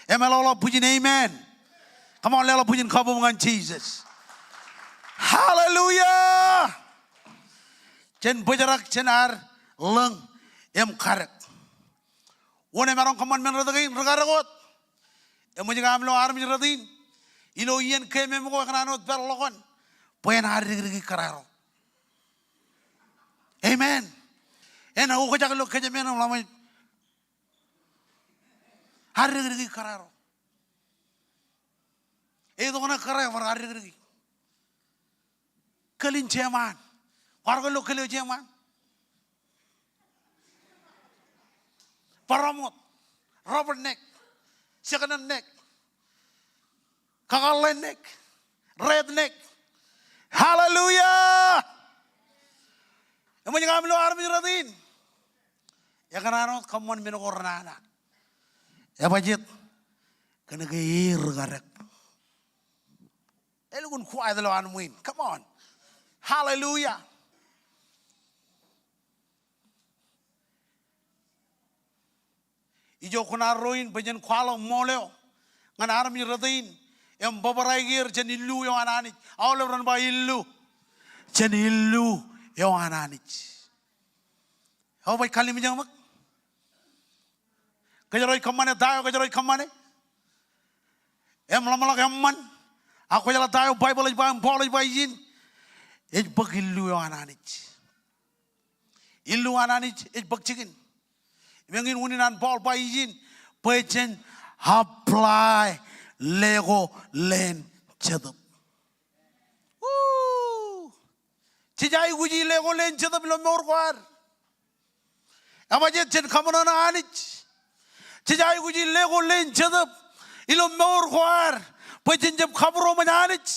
Im eḷọk bwijin amen. Come on, leḷọk bwijin kabbokbok ñan Jisōs. Hallelujah. Jen bōjrak jān ad lōñ im kadek. Wōn emaroñ kōṃṃan men rot kein? Ri kadek wōt. Eṃōj ke aṃ lo armej rot in? Ilo iien keememko ekōṇaan wōt pād ḷọkwan bwe en addikdiki kōrā ro. Amen. En okjak ilo kōjām eṇ im ḷak ṃōj addikdiki kōrā ro. Eitok ṇe kōrā eo bar addikdiki. Kōl in jeṃaan. Kwaar kōl ilo kōl eo jeṃaan? Bōraṃ wōt. Rubber neck. Second hand neck. Kakaḷḷe neck. Red neck. Hallelujah. Eṃōj ke aṃ lo armej rot in? Ekōṇaan wōt kōṃṃan men ko renana. Ebajeet? Kōnke e ri kadek. Elukkuun quiet ilo an ṃwiin. Come on. Hallelujah. Ijo kuṇaad ro in bwe jen kwaḷọk ṃool eo ñan armej rot in im bōbrae er jān illu eo an Anij. Aolep ren ba illu. Jān illu eo an Anij. Eo baj kallimjek ṃōk. Kōjro ej kōṃṃane ta eo kōjro ej kōṃṃane. Im ḷōmṇak eṃṃan. Ak kwōjeḷā ta eo Baibōḷ ej ba im Paul ej ba ijin. Ej bōk illu eo an Anij. Illu an Anij ej bōk jikin. Im eñin unin an Paul ba ijin bwe jen apply leko leen jetōb. Woo! Jej aikuji leko leen jetōb ilo mour ko ad. Ebajeet? Jen kaṃōṇōṇō Anij. Jej aikuji leko leen jetōb ilo mour ko ad bwe jen jab kabūroṃōj Anij.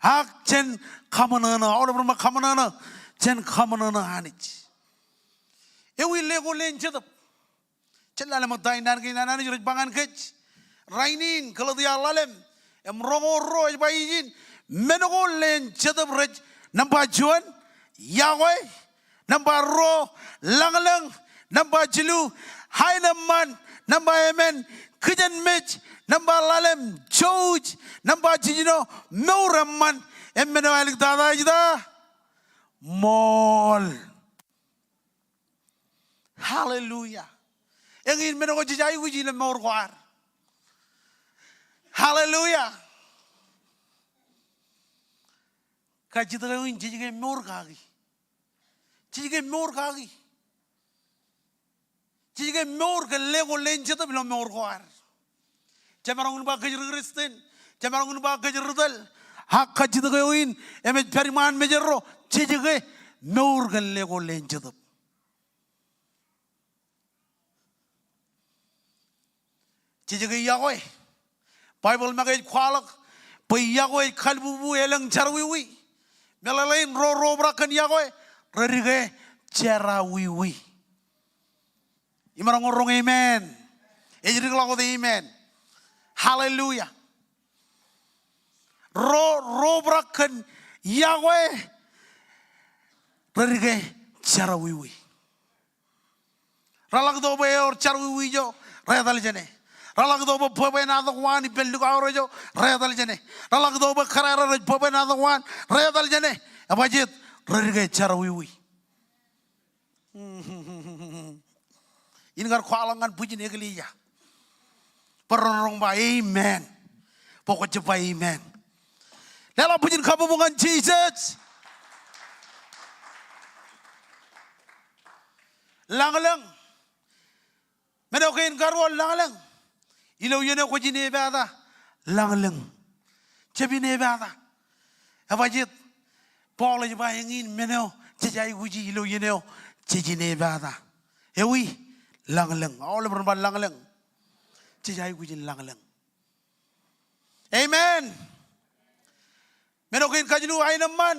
Ak jen kaṃōṇōṇō, aolep ren ba kaṃōṇōṇō, jen kaṃōṇōṇō Anij. Ewi leko leen jetōb? Jen lale ṃōk ta in naan kein an Anij rej ba ñan kōj rainin, Galetia ḷalem im roñoul ruo ej ba ijin, men ko leen jetōb rej, nōṃba juon, yokwe, nōṃba ruo, lañlōñ, nōṃba jilu, aenōṃṃan, nōṃba emān, kijenmej, nōṃba ḷalem, jouj, nōṃba jiljino, mour eṃṃan, im men eo āliktata ej ta? Ṃool. Hallelujah. Eñin men ko jej aikuji ilo mour ko ad. Hallelujah. Kajjitōk eo in jej ke mour kaki. Jej ke mour kaki. Jej ke mour kōn leko leen jetōb ilo mour ko ad. Jemaroñ in ba kōj ri Kristian, jemaroñ in ba kōj ri tōl, ak kajjitōk eo in, im ej pād iṃaan mejed ro, jej ke mour kōn leko leen jetōb. Jej ke yokwe. Baibōḷ make ej kwaḷọk bwe yokwe ej kalbubu elōñ jerọwiwi. Meḷeḷein ro, ro obrak kōn yokwe, rej dike jerọwiwi. Im maroñ roñ amen. Ej dikḷọk wōt amen. Hallelujah. Ro, ro obrak kōn yokwe, rej dike jerọwiwi. Reḷak tok bwe ewōr jerọwiwi ijo, reetal jāne. Reḷak tok bwe bwebwenato ko an ippān lukauer ijo, reetal jāne. Reḷak tok bwe kōrā rej bwebwenato ko an, reetal jāne. Ebajeet, rej dike jerọwiwi. In kar kwaḷọk ñan bwijin eklejia bwe ren roñ ba amen. Bwe kwōj jab ba amen. Leḷọk bwijin kabbokbok ñan Jisōs. Lañlōñ. Men eo kein karuo, lañlōñ. Ilo iien eo kwōj inepata, lañlōñ. Jab inepata. Ebajeet, Paul ej ba eñin men eo jej aikuji ilo iien eo jej inepata. Ewi, lañlōñ. Aolep ren ba lañlōñ. Jej aikuj in lañlōñ. Amen. Men eo kein kajilu, aenōṃṃan.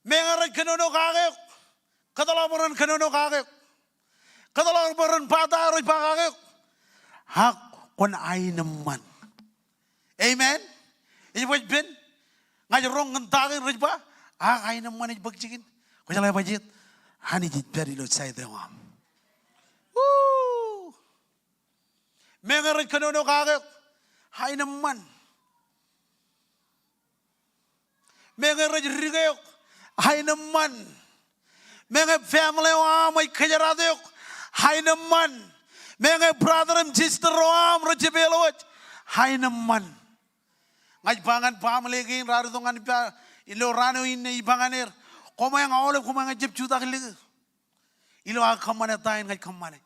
Meñe rej kōnono kake eok, kōtḷọk bwe ren kōnono kake eok. Kōtḷọk bwe ren bata eo rej ba kake eok. Ak kwōn aenōṃṃan. Amen. Ej baj pen ña ij roñ kōn ta kein rej ba, ak aenōṃṃan ej bōk jikin. Kwōjeḷā ebajeet, Anij ej pād ilo side eo aṃ. Woo. Meñe rej kōnono kake eok, aenōṃṃan. Meñe rej dike eok, aenōṃṃan. Meñe family eo aṃ ej kōjerata eok, aenōṃṃan. Meñe brother im sister eo aṃ rej jab eḷọk wōj, aenōṃṃan. Ña ij ba ñan family kein raar itok ñan ippān ilo raan eo inne, ij ba ñan er, koṃeañ aolep koṃeañ ejab jutak lik ilo aō kōṃṃane ta in ña ij kōṃṃane.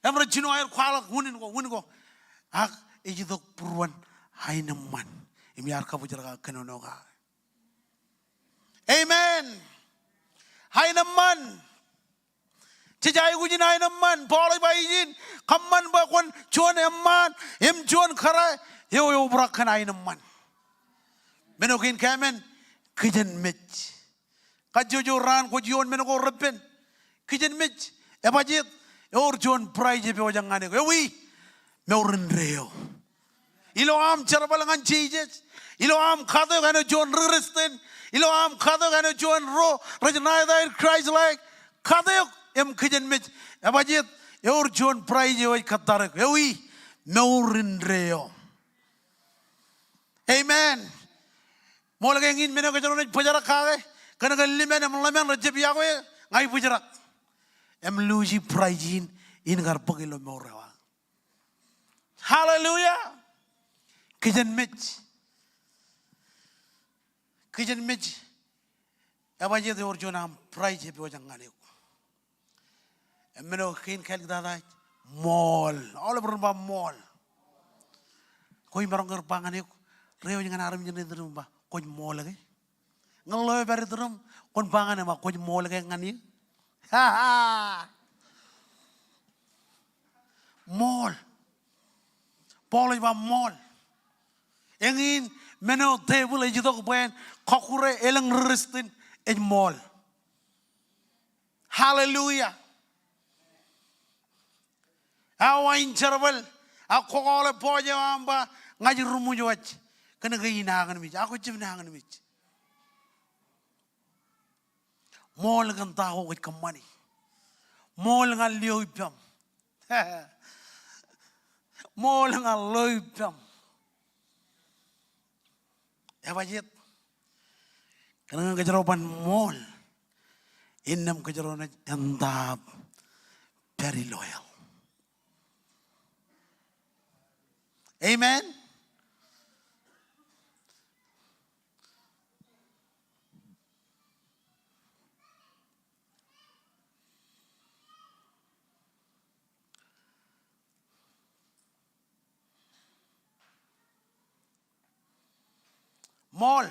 Im rej jino aer kwaḷọk unin ko, unin ko. Ak ej itok būruon aenōṃṃan. Im iar kabōjrak aō kōnono kake. Amen. Aenōṃṃan. Jej aikuj in aenōṃṃan. Paul ej ba ijin, kōṃṃan bwe kwōn juon eṃṃaan im juon kōrā eo eobrak kōn aenōṃṃan. Men eo kein kāmen, kijenmej. Kajjojo raan kwōj ioon men ko reppen. Kijenmej, ebajeet, ewōr juon prize epojak ñan eok. Ewi, mour indeeo. Ilo aṃ jerbal ñan Jisōs, ilo aṃ kate eok āinwōt juon ri-Kristian, ilo aṃ kate eok āinwōt juon ro rej ṇa etaer Christ-like, kate eok im kijenmej, ebajeet, ewōr juon prize eo ej kōttar eok. Ewi, mour indeeo. Amen. Ṃool ke eñin men eo kōjro naaj bōjrak kake, kōn ke ḷimān im ḷemān rej jab yokwe, ña ij bōjrak. Im luuji prize in, in kar bōk ilo mour eo aō. Hallelujah. Kijenmej. Kijenmej. Ebajeet, ewōr juon aṃ prize epojak ñan eok. Im men eo kein kālik tata ej ṃool. Aolep ren ba ṃool. Kwe imaroñ ke rej ba ñan eok, reiwōj ñan armej ṇe iturūṃ im ba, kwōj ṃool ke? Ñe ḷeo epād iturūṃ, kwōn ba ñan e, ba kwōj ṃool ke ñan eō? Ṃool. Paul ej ba ṃool. Eñin men eo devil ej itok bwe en kọkkure elōñ ri-Kristian ej ṃool. Hallelujah. Awa in jerbal, ak kwō aolep pojak eo aṃ ba, ña ij ruṃwij waj, kōn ke inañinmej, ak kwōj jab nañinmej. Ṃool kōn ta ko kwōj kōṃṃani. Ṃool ñan lio ippaṃ. Ṃool ñan lio ippaṃ. Ebajeet. Kōn ke kōjro ban ṃool, innām kōjro naaj etaab pād ilo hell. Amen. Ṃool.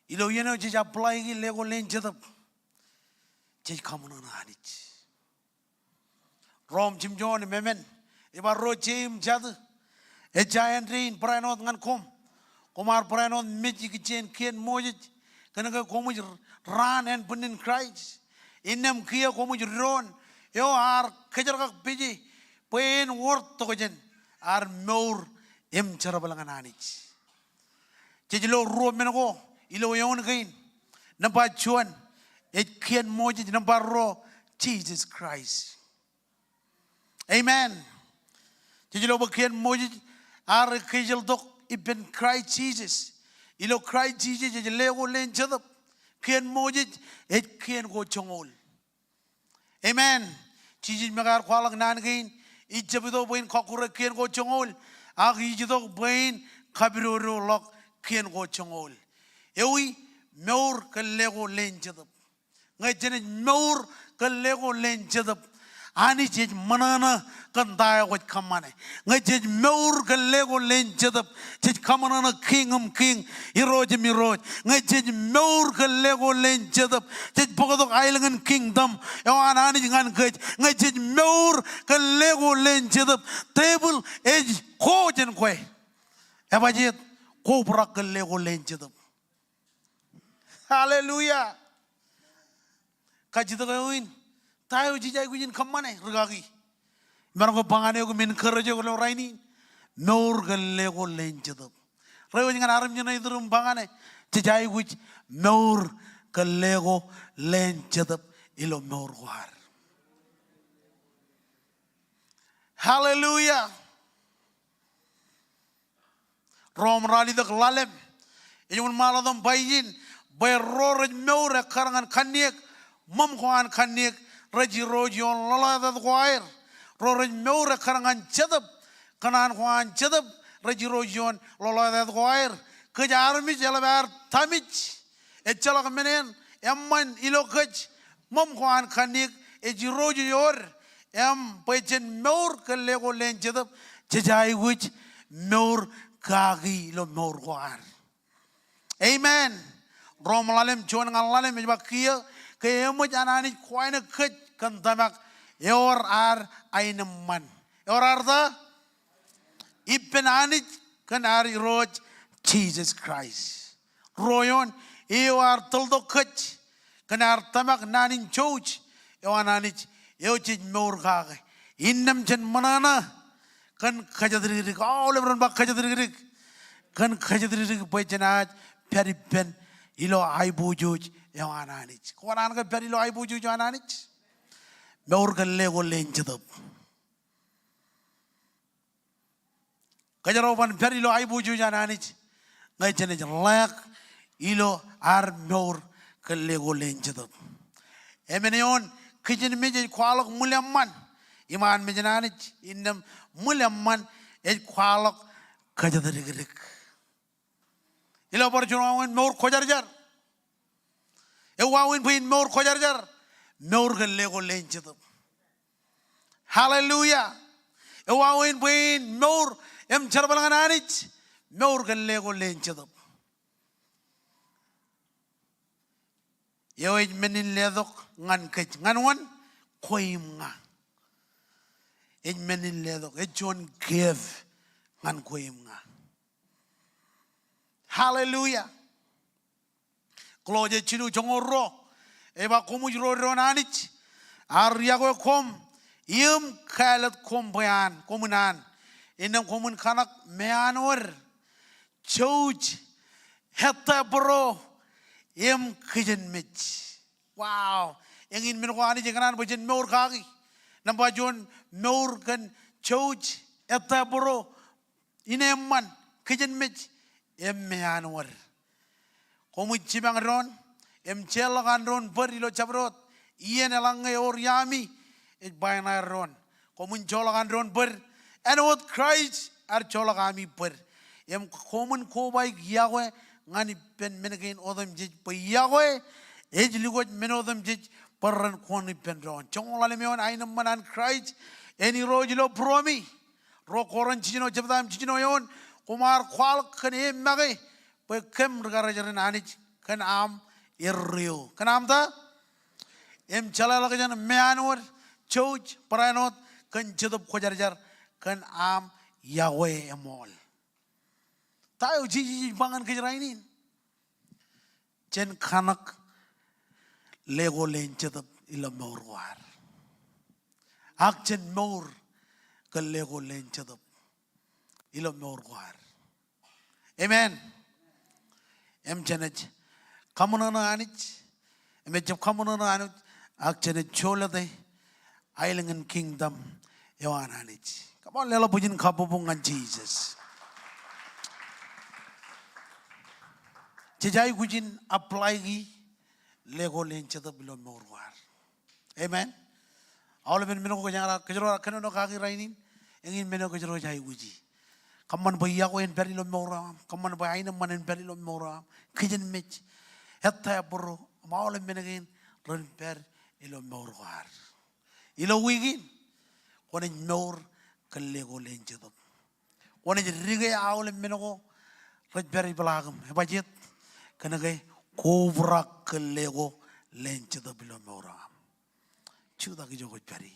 Ilo iien eo jej apply e ḷeo ko leen jetōb, jej kaṃōṇōṇō Anij. Rom jimjuon emān, ej ba ruo jeim jatū, ejja āindein barāinwōt ñan koṃ. Koṃ ar barāinwōt mej ikijjien kien Moses, kōnke koṃij raan ānbwinnin Kraist. Innām kiiō koṃij doon eo ear kōjerkakpeje bwe en wōr tokjān ad mour im jerbal ñan Anij. Jej lo ruo men ko ilo eoon kein. Nōṃba juon, ej kien Moses. Nōṃba ruo, Jisōs Kraist. Amen. Jej lo bwe kien Moses ear ekkejel tok ippān Kraist Jisōs. Ilo Kraist Jisōs ej ḷeo ko leen jetōb. Kien Moses ej kien ko joñoul. Amen. Jisōs make ear kwaḷọk naan kein, ij jab itok bwe in kọkkure kien ko joñoul, ak ij itok bwe in kapidodoḷọk kien ko joñoul. Ewi? Mour kōn ḷeo ko leen jetōb. Ñe jenaaj mour kōn ḷeo ko leen jetōb, Anij ej ṃōṇōṇō kōn ta eo kwōj kōṃṃane. Ñe jej mour kōn ḷeo ko leen jetōb, jej kaṃōṇōṇō Kiiñ im kiiñ, Irooj im irooj. Ñe jej mour kōn ḷeo ko leen jetōb, jej bōktok aelōñ in kingdom eo an Anij ñan kōj. Ñe jej mour kōn ḷeo ko leen jetōb, tepil ej ko jān kwe. Ebajjeet, kobrak kōn ḷeo ko leen jetōb. Hallelujah. Kajjitōk eo in, ta eo jej aikuj in kōṃṃane? Rikaki. Imaroñ ke ba ñan eok im encourage eok ilo rainin, mour kōn ḷeo ko leen jetōb. Reiwōj ñan armej ṇe iturūṃ, ba ñan e, jej aikuj mour kōn ḷeo ko leen jetōb ilo mour ko ad. Hallelujah. Rom ralitōk ḷalem ej wōnṃaanḷọk im ba ijin, bwe ro rej mour ekkar ñan kanniōk, ṃōṃ ko an kanniōk, rej irooj ioon ḷoḷātāt ko aer. Ro rej mour ekkar ñan jetōb, kōṇaan ko an jetōb, rej irooj ioon ḷoḷātāt ko aer. Kōj armej eḷap ad tamej. Ejjeḷọk men eṇ eṃṃan ilo kōj, ṃōṃ ko an kanniōk ej irooj iood. Im bwe jen mour kōn ḷeo ko leen jetōb, jej aikuj mour kaki ilo mour ko ad. Amen. Rom ḷalem juon ñan ḷalem ej ba kiiō, ke eṃōj an Anij kōwānōk kōj kōn tōmak ewōr ad aenōṃṃan. Ewōr ad ta? Ippān Anij kōn ad Irooj Jisōs Kraist. Ruo eoon, eo ear tōltok kōj kōn ad tōmak naan in jouj eo an Anij eo jej mour kake. Innām jen ṃōṇōṇō kōn kōjatdikdik. Aolep ren ba kōjatdikdik. Kōn kōjatdikdik bwe jenaaj pād ippān ilo aiboojoj eo an Anij. Kwōn an ke pād ilo aiboojoj eo an Anij? Mour kōn ḷeo ko leen jetōb. Kōjro ban pād ilo aiboojoj an Anij ñe jenaaj ḷeak ilo ad mour kōn ḷeo ko leen jetōb. Emān eoon, kijenmej ej kwaḷọk ṃwileṃṃan iṃaan mejān Anij, innām ṃwileṃṃan ej kwaḷọk kōjatdikdik. Ilo bar juon wāween mour kwōjarjar. Ewāween bwe in mour kwōjarjar, mour kōn ḷeo ko leen jetōb. Hallelujah. Ewāween bwe in mour im jerbal ñan Anij, mour kōn ḷeo ko leen jetōb. Eo ej men in letok ñan kōj, ñan wōn? Kwe im ña. Ej men in letok, ej juon gift ñan kwe im ña. Hallelujah. Kolosse jilu joñoul ruo ej ba, koṃij ro doon Anij, ear iọkwe koṃ im kāālōt koṃ bwe an, koṃwin an, innām koṃwin kaṇak meanwōd, jouj, ettā bōro im kijenmej. Wow. Eñin men ko Anij ekōṇaan bwe jen mour kaki. Nōṃba juon, mour kōn jouj, ettā bōro, ineeṃṃan, kijenmej, im meanwōd. Koṃij jipañ doon im jeorḷọk an doon bōd ilo jabdewōt. Iien eḷaññe ewōr iaami ej ba eṇ aer doon. Koṃwin joorḷọk an doon bōd āinwōt Kraist ear joorḷọk ami bōd. Im koṃwin kobaik iọkwe ñan ippān men kein otemjej, bwe iọkwe ej lukkuun men otemjej bwe ren kuṇ ippān doon. Joñoul ḷalem eoon, aenōṃṃan an Kraist en Irooj ilo būruemi. Ruo Korint jiljino jebta im jiljino eoon, koṃ ar kwaḷọk kōn e make bwe kōm ri-karijeran Anij kōn aṃ erreo. Kōn aṃ ta? Im jeḷāḷọkjeṇ, meanwōd, jouj, barāinwōt, kōn Jetōb Kwōjarjar, kōn aṃ iọkwe eṃool. Ta eo Jisōs ej ba ñan kōj rainin? Jen kaṇak leko leen Jetōb ilo mour ko ad. Ak jen mour kōn leko leen Jetōb ilo mour ko ad. Amen. Im jenaaj kaṃōṇōṇō Anij, im ejjab kaṃōṇōṇō Anij, ak jenaaj jolōte aelōñ in kingdom eo an Anij. Come on, leḷọk bwijin kabbokbok ñan Jisōs. Jej aikuj in apply-i leko leen Jetōb ilo mour ko ad. Amen. Aolepen men ko kōjeañ ar, kōjro ar kōnono kaki rainin, eñin men eo kōjro ej aikuji. Kōṃṃan bwe iọkwe en pād ilo mour eo aṃ, kōṃṃan bwe aenōṃṃan en pād ilo mour eo aṃ, kijenmej, ej ettā ebōro, im aolep men kein ren pād ilo mour ko ad. Ilo wiik in, kwōnaaj mour kōn leko leen Jetōb. Kwōnaaj dike aolep men ko rej pād ipḷaakiṃ. Ebajeet? Kōnke kwō obrak kōn leko leen Jetōb ilo mour eo aṃ. Jutak ijo kwōj pād ie.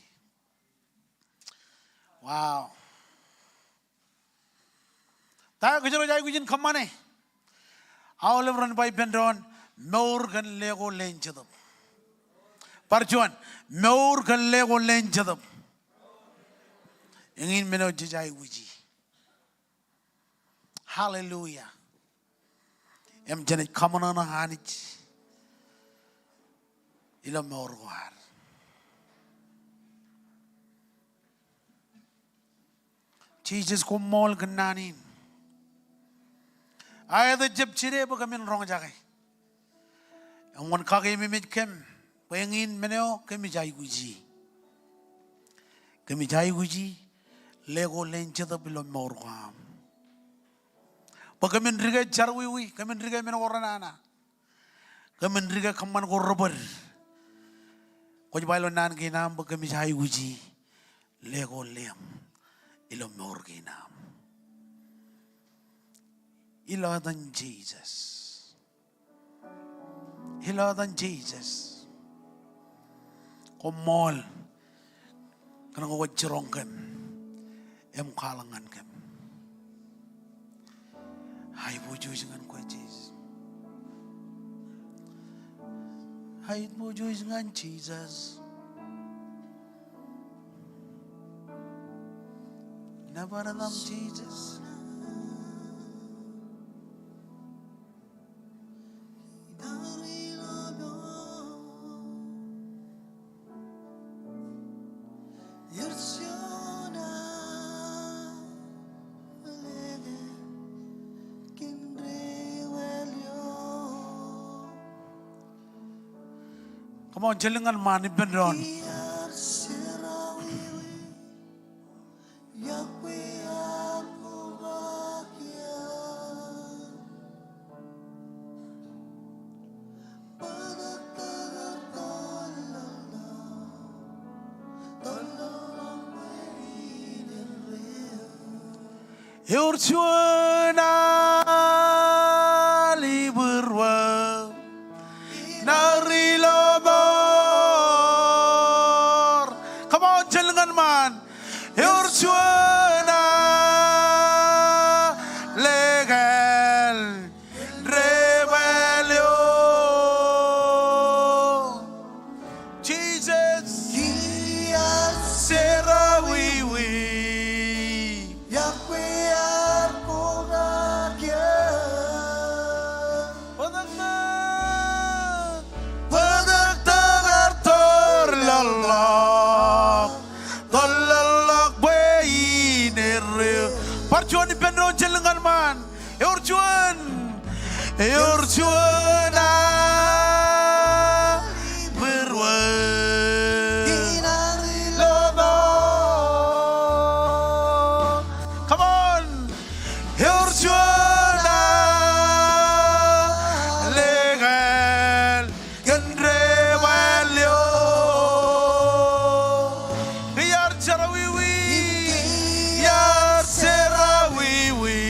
Wow. Ta eo kōjro ej aikuj in kōṃṃane? Aolep ren ba ippān doon, mour kōn leko leen Jetōb. Bar juon, mour kōn leko leen Jetōb. Eñin men eo jej aikuji. Hallelujah. Im jenaaj kaṃōṇōṇō Anij ilo mour ko ad. Jisōs, koṃṃool kōn naan in. Ak ej jab jide bwe kōmin roñjake. Im kwōn kakeememej kōm bwe eñin men eo kōmij aikuji. Kōmij aikuji leko leen Jetōb ilo mour ko aṃ. Bwe kōmin dike jerọwiwi, kōmin dike men ko renana. Kōmin dike kōṃṃan ko rebōd. Kwōj ba ilo naan kein aṃ bwe kōmij aikuji leko leṃ ilo mour kein aṃ. Ilo etan Jisōs. Ilo etan Jisōs. Koṃṃool kōn ke kwōj jiroñ kōm im kwaḷọk ñan kōm. Aiboojoj ñan kwe Jisōs. Aiboojoj ñan Jisōs. Nōbar etaṃ Jisōs. Come on, jen lōñ ñan ṃaan ippān doon. Ewōr juon al ibūruō nar ilo mour. Come on, jen lōñ ñan ṃaan. Ewōr juon al ekāāl debwāāl eo. Jisōs. Iar jerọwiwi. Iọkwe ear kotak eō. Bōtōktōk. Bōtōktōk ear tōrḷọkḷọk. Tōrḷọkḷọk bwe in erreo. Bar juon ippān doon, jen lōñ ñan ṃaan. Ewōr juon. Ewōr juon al ibūruō. Come on. Ewōr juon al ekāāl kōn debwāāl eo. Iar jerọwiwi. Iar jerọwiwi.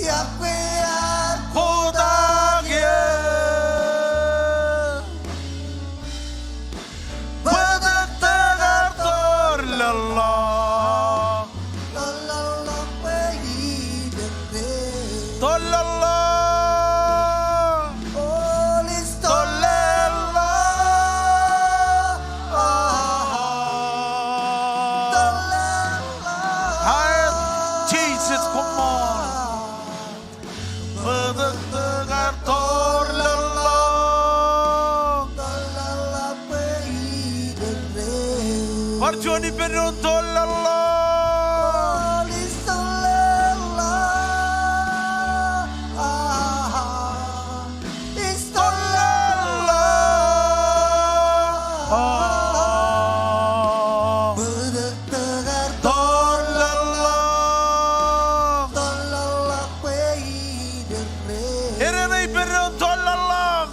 Iọkwe ear kotak eō. Come on. Bōtōktōk ear toorḷọkḷọk. Bar juon ippān doon, toorḷọkḷọk. Toorḷọkḷọk. Ere ṇe ippān doon, toorḷọkḷọk.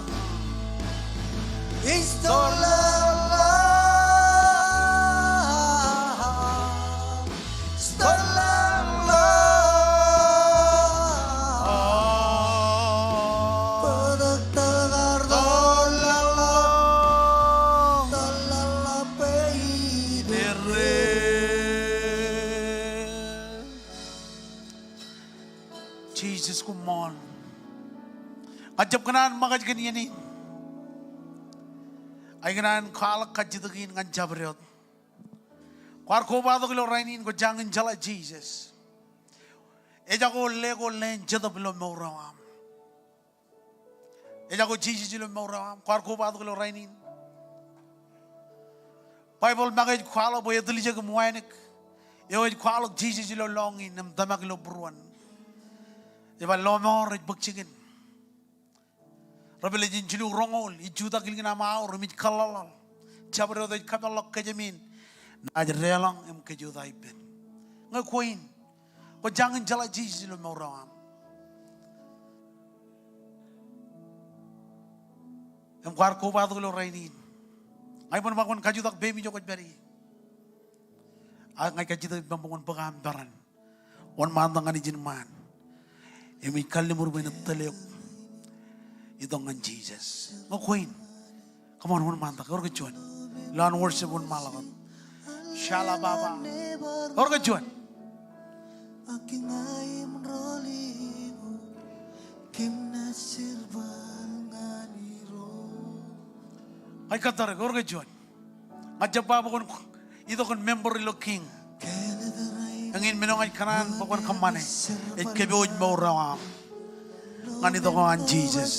Jisōs, koṃṃool. Ña ij jab kōṇaan ṃōkaj kōn iien in. Ij kōṇaan kwaḷọk kajjitōk in ñan jabdewōt. Kwaar kobatok ilo rainin, kwō jañin jeḷā Jisōs. Ejako ḷe ko ḷeen Jetōb ilo mour eo aṃ. Ejako Jisōs ilo mour eo aṃ. Kwaar kobatok ilo rainin. Baibōḷ make ej kwaḷọk bwe etiljek im wānōk eo ej kwaḷọk Jisōs ilo lọñiin im tōmak ilo būruon. Ej ba lọmọọr ej bōk jikin. Revelation jilu roñoul, ij jutak ilikin aṃ aor im ij kōḷḷaḷḷaḷ. Jabdewōt ej kapeḷḷọk kōjām in naaj deḷọñ im kōjota ippān. Ñe kwe in, kwō jañin jeḷā Jisōs ilo mour eo aṃ. Im kwaar kobatok ilo rainin. Ña iban ṃōk kwōn kajutak peiṃ ijo kwōj pād ie. Ak ña ij kajjitōk ippaṃ bwe kwōn bōk aṃ peran. Wōnṃaantak ñan ijin ṃaan. Im ij kalliṃur bwe en tōl eok itok ñan Jisōs. Ñe kwe in. Come on, wōnṃaantak. Ewōr kōj juon. Ilo an worship, wōnṃaanḷọk wōt. Shalababa. Ewōr kōj juon. Ña ij kōttar eok, ewōr kōj juon. Ña ij jab ba bwe kwōn itok kōn member ilo King. Eñin men eo ña ij kōṇaan bwe kwōn kōṃṃane. Ej kōpooj mour eo aṃ ñan itok eo an Jisōs.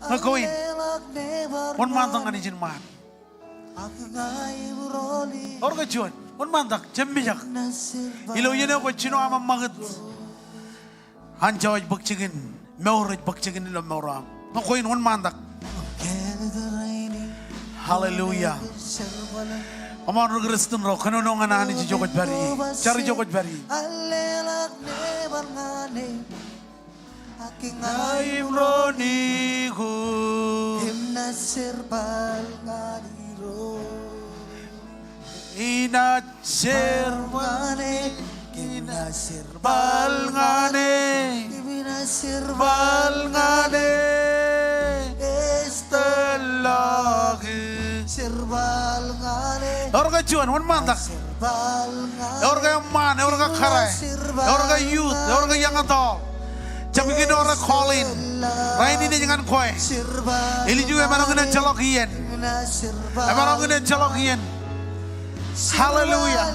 Ñe kwe in, wōnṃaantak ñan ijin ṃaan. Ewōr kōj juon, wōnṃaantak, jab mijak. Ilo iien eo kwōj jino aṃ ṃakūt. Anjọ ej bōk jikin, mour ej bōk jikin ilo mour eo aṃ. Ñe kwe in, wōnṃaantak. Hallelujah. Come on, ri Kristian ro, kōnono ñan Anij ijo kwōj pād ie. Jar ijo kwōj pād ie. Inaaj ser bal ñan e, inaaj ser bal ñan e, inaaj ser bal ñan e. Ej tōllọke, ser bal ñan e. Ewōr kōj juon, wōnṃaantak. Ewōr ke eṃṃaan, ewōr ke kōrā, ewōr ke youth, ewōr ke young adult. Jab ikijjeen ro rej call in. Rainin ej ñan kwe. Ālikin eo emaroñ in ejjeḷọk iien. Emaroñ in ejjeḷọk iien. Hallelujah.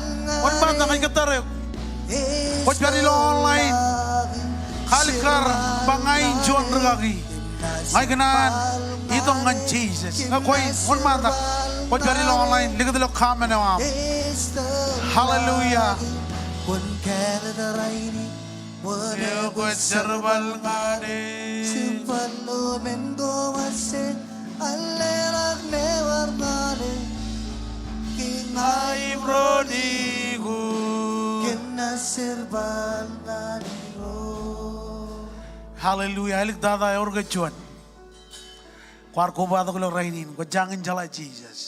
Wōnṃaantak, ña ij kōttar eok. Kwōj pād ilo online. Kaalikkar ba ña in juon rikaki. Ña ikōṇaan itok ñan Jisōs. Ñe kwe in, wōnṃaantak. Kwōj pād ilo online. Likūt ilo comment eo aṃ. Hallelujah. Eo kwōj ser bal ñan e. Hallelujah. Āliktata, ewōr kōj juon. Kwaar kobatok ilo rainin, kwō jañin jeḷā Jisōs.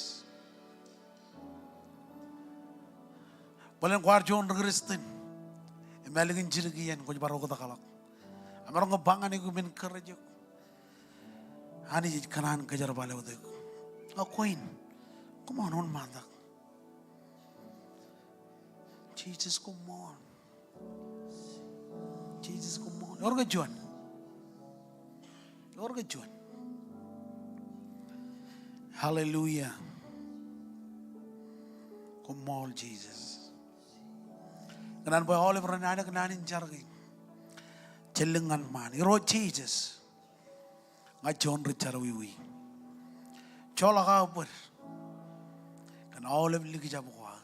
Bōlen kwaar juon ri Kristian im ālikin jidik iien kwōj bar oktakḷọk. Emaroñ ke ba ñan eok im encourage eok. Anij ej kōṇaan kōjerbale wōt eok. Ak kwe in, come on, wōnṃaantak. Jesus, come on. Jesus, come on. Ewōr kōj juon. Ewōr kōj juon. Hallelujah. Koṃṃool, Jesus. Kōn an bwe aolep ren aelōñ naan in jar kein, jen lōñ ñan ṃaan. Irooj Jisōs, ña juon ri jerọwiwi. Joḷọk aō bōd kōn aolep likjab ko aō.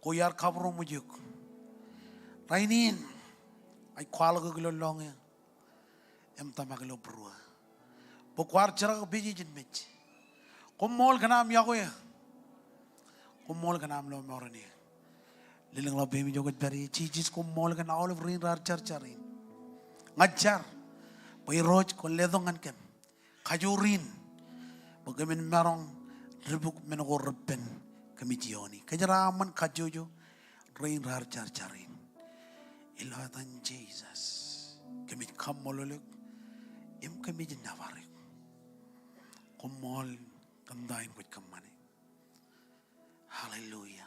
Kwe iar kabūroṃōj eok. Rainin, ij kwaḷọk eok ilo lọñiō im tōmak ilo būruō bwe kwaar jerkakpeje jān mej. Koṃṃool kōn aṃ iọkwe eō. Koṃṃool kōn aṃ lọmọọren eō. Lelōñḷọk peiṃ ijo kwōj pād ie. Jisōs, koṃṃool kōn aolep rein raar jar jar in. Ña ij jar bwe Irooj kwōn letok ñan kōm kajoor in bwe kōmin maroñ ribuk men ko repen kōmij iooni. Kōjeraaṃṃan kajjojo rein raar jar jar in. Ilo etan Jisōs kōmij kaṃṃoolol eok im kōmij nōbar eok. Koṃṃool kōn ta in kwōj kōṃṃane. Hallelujah.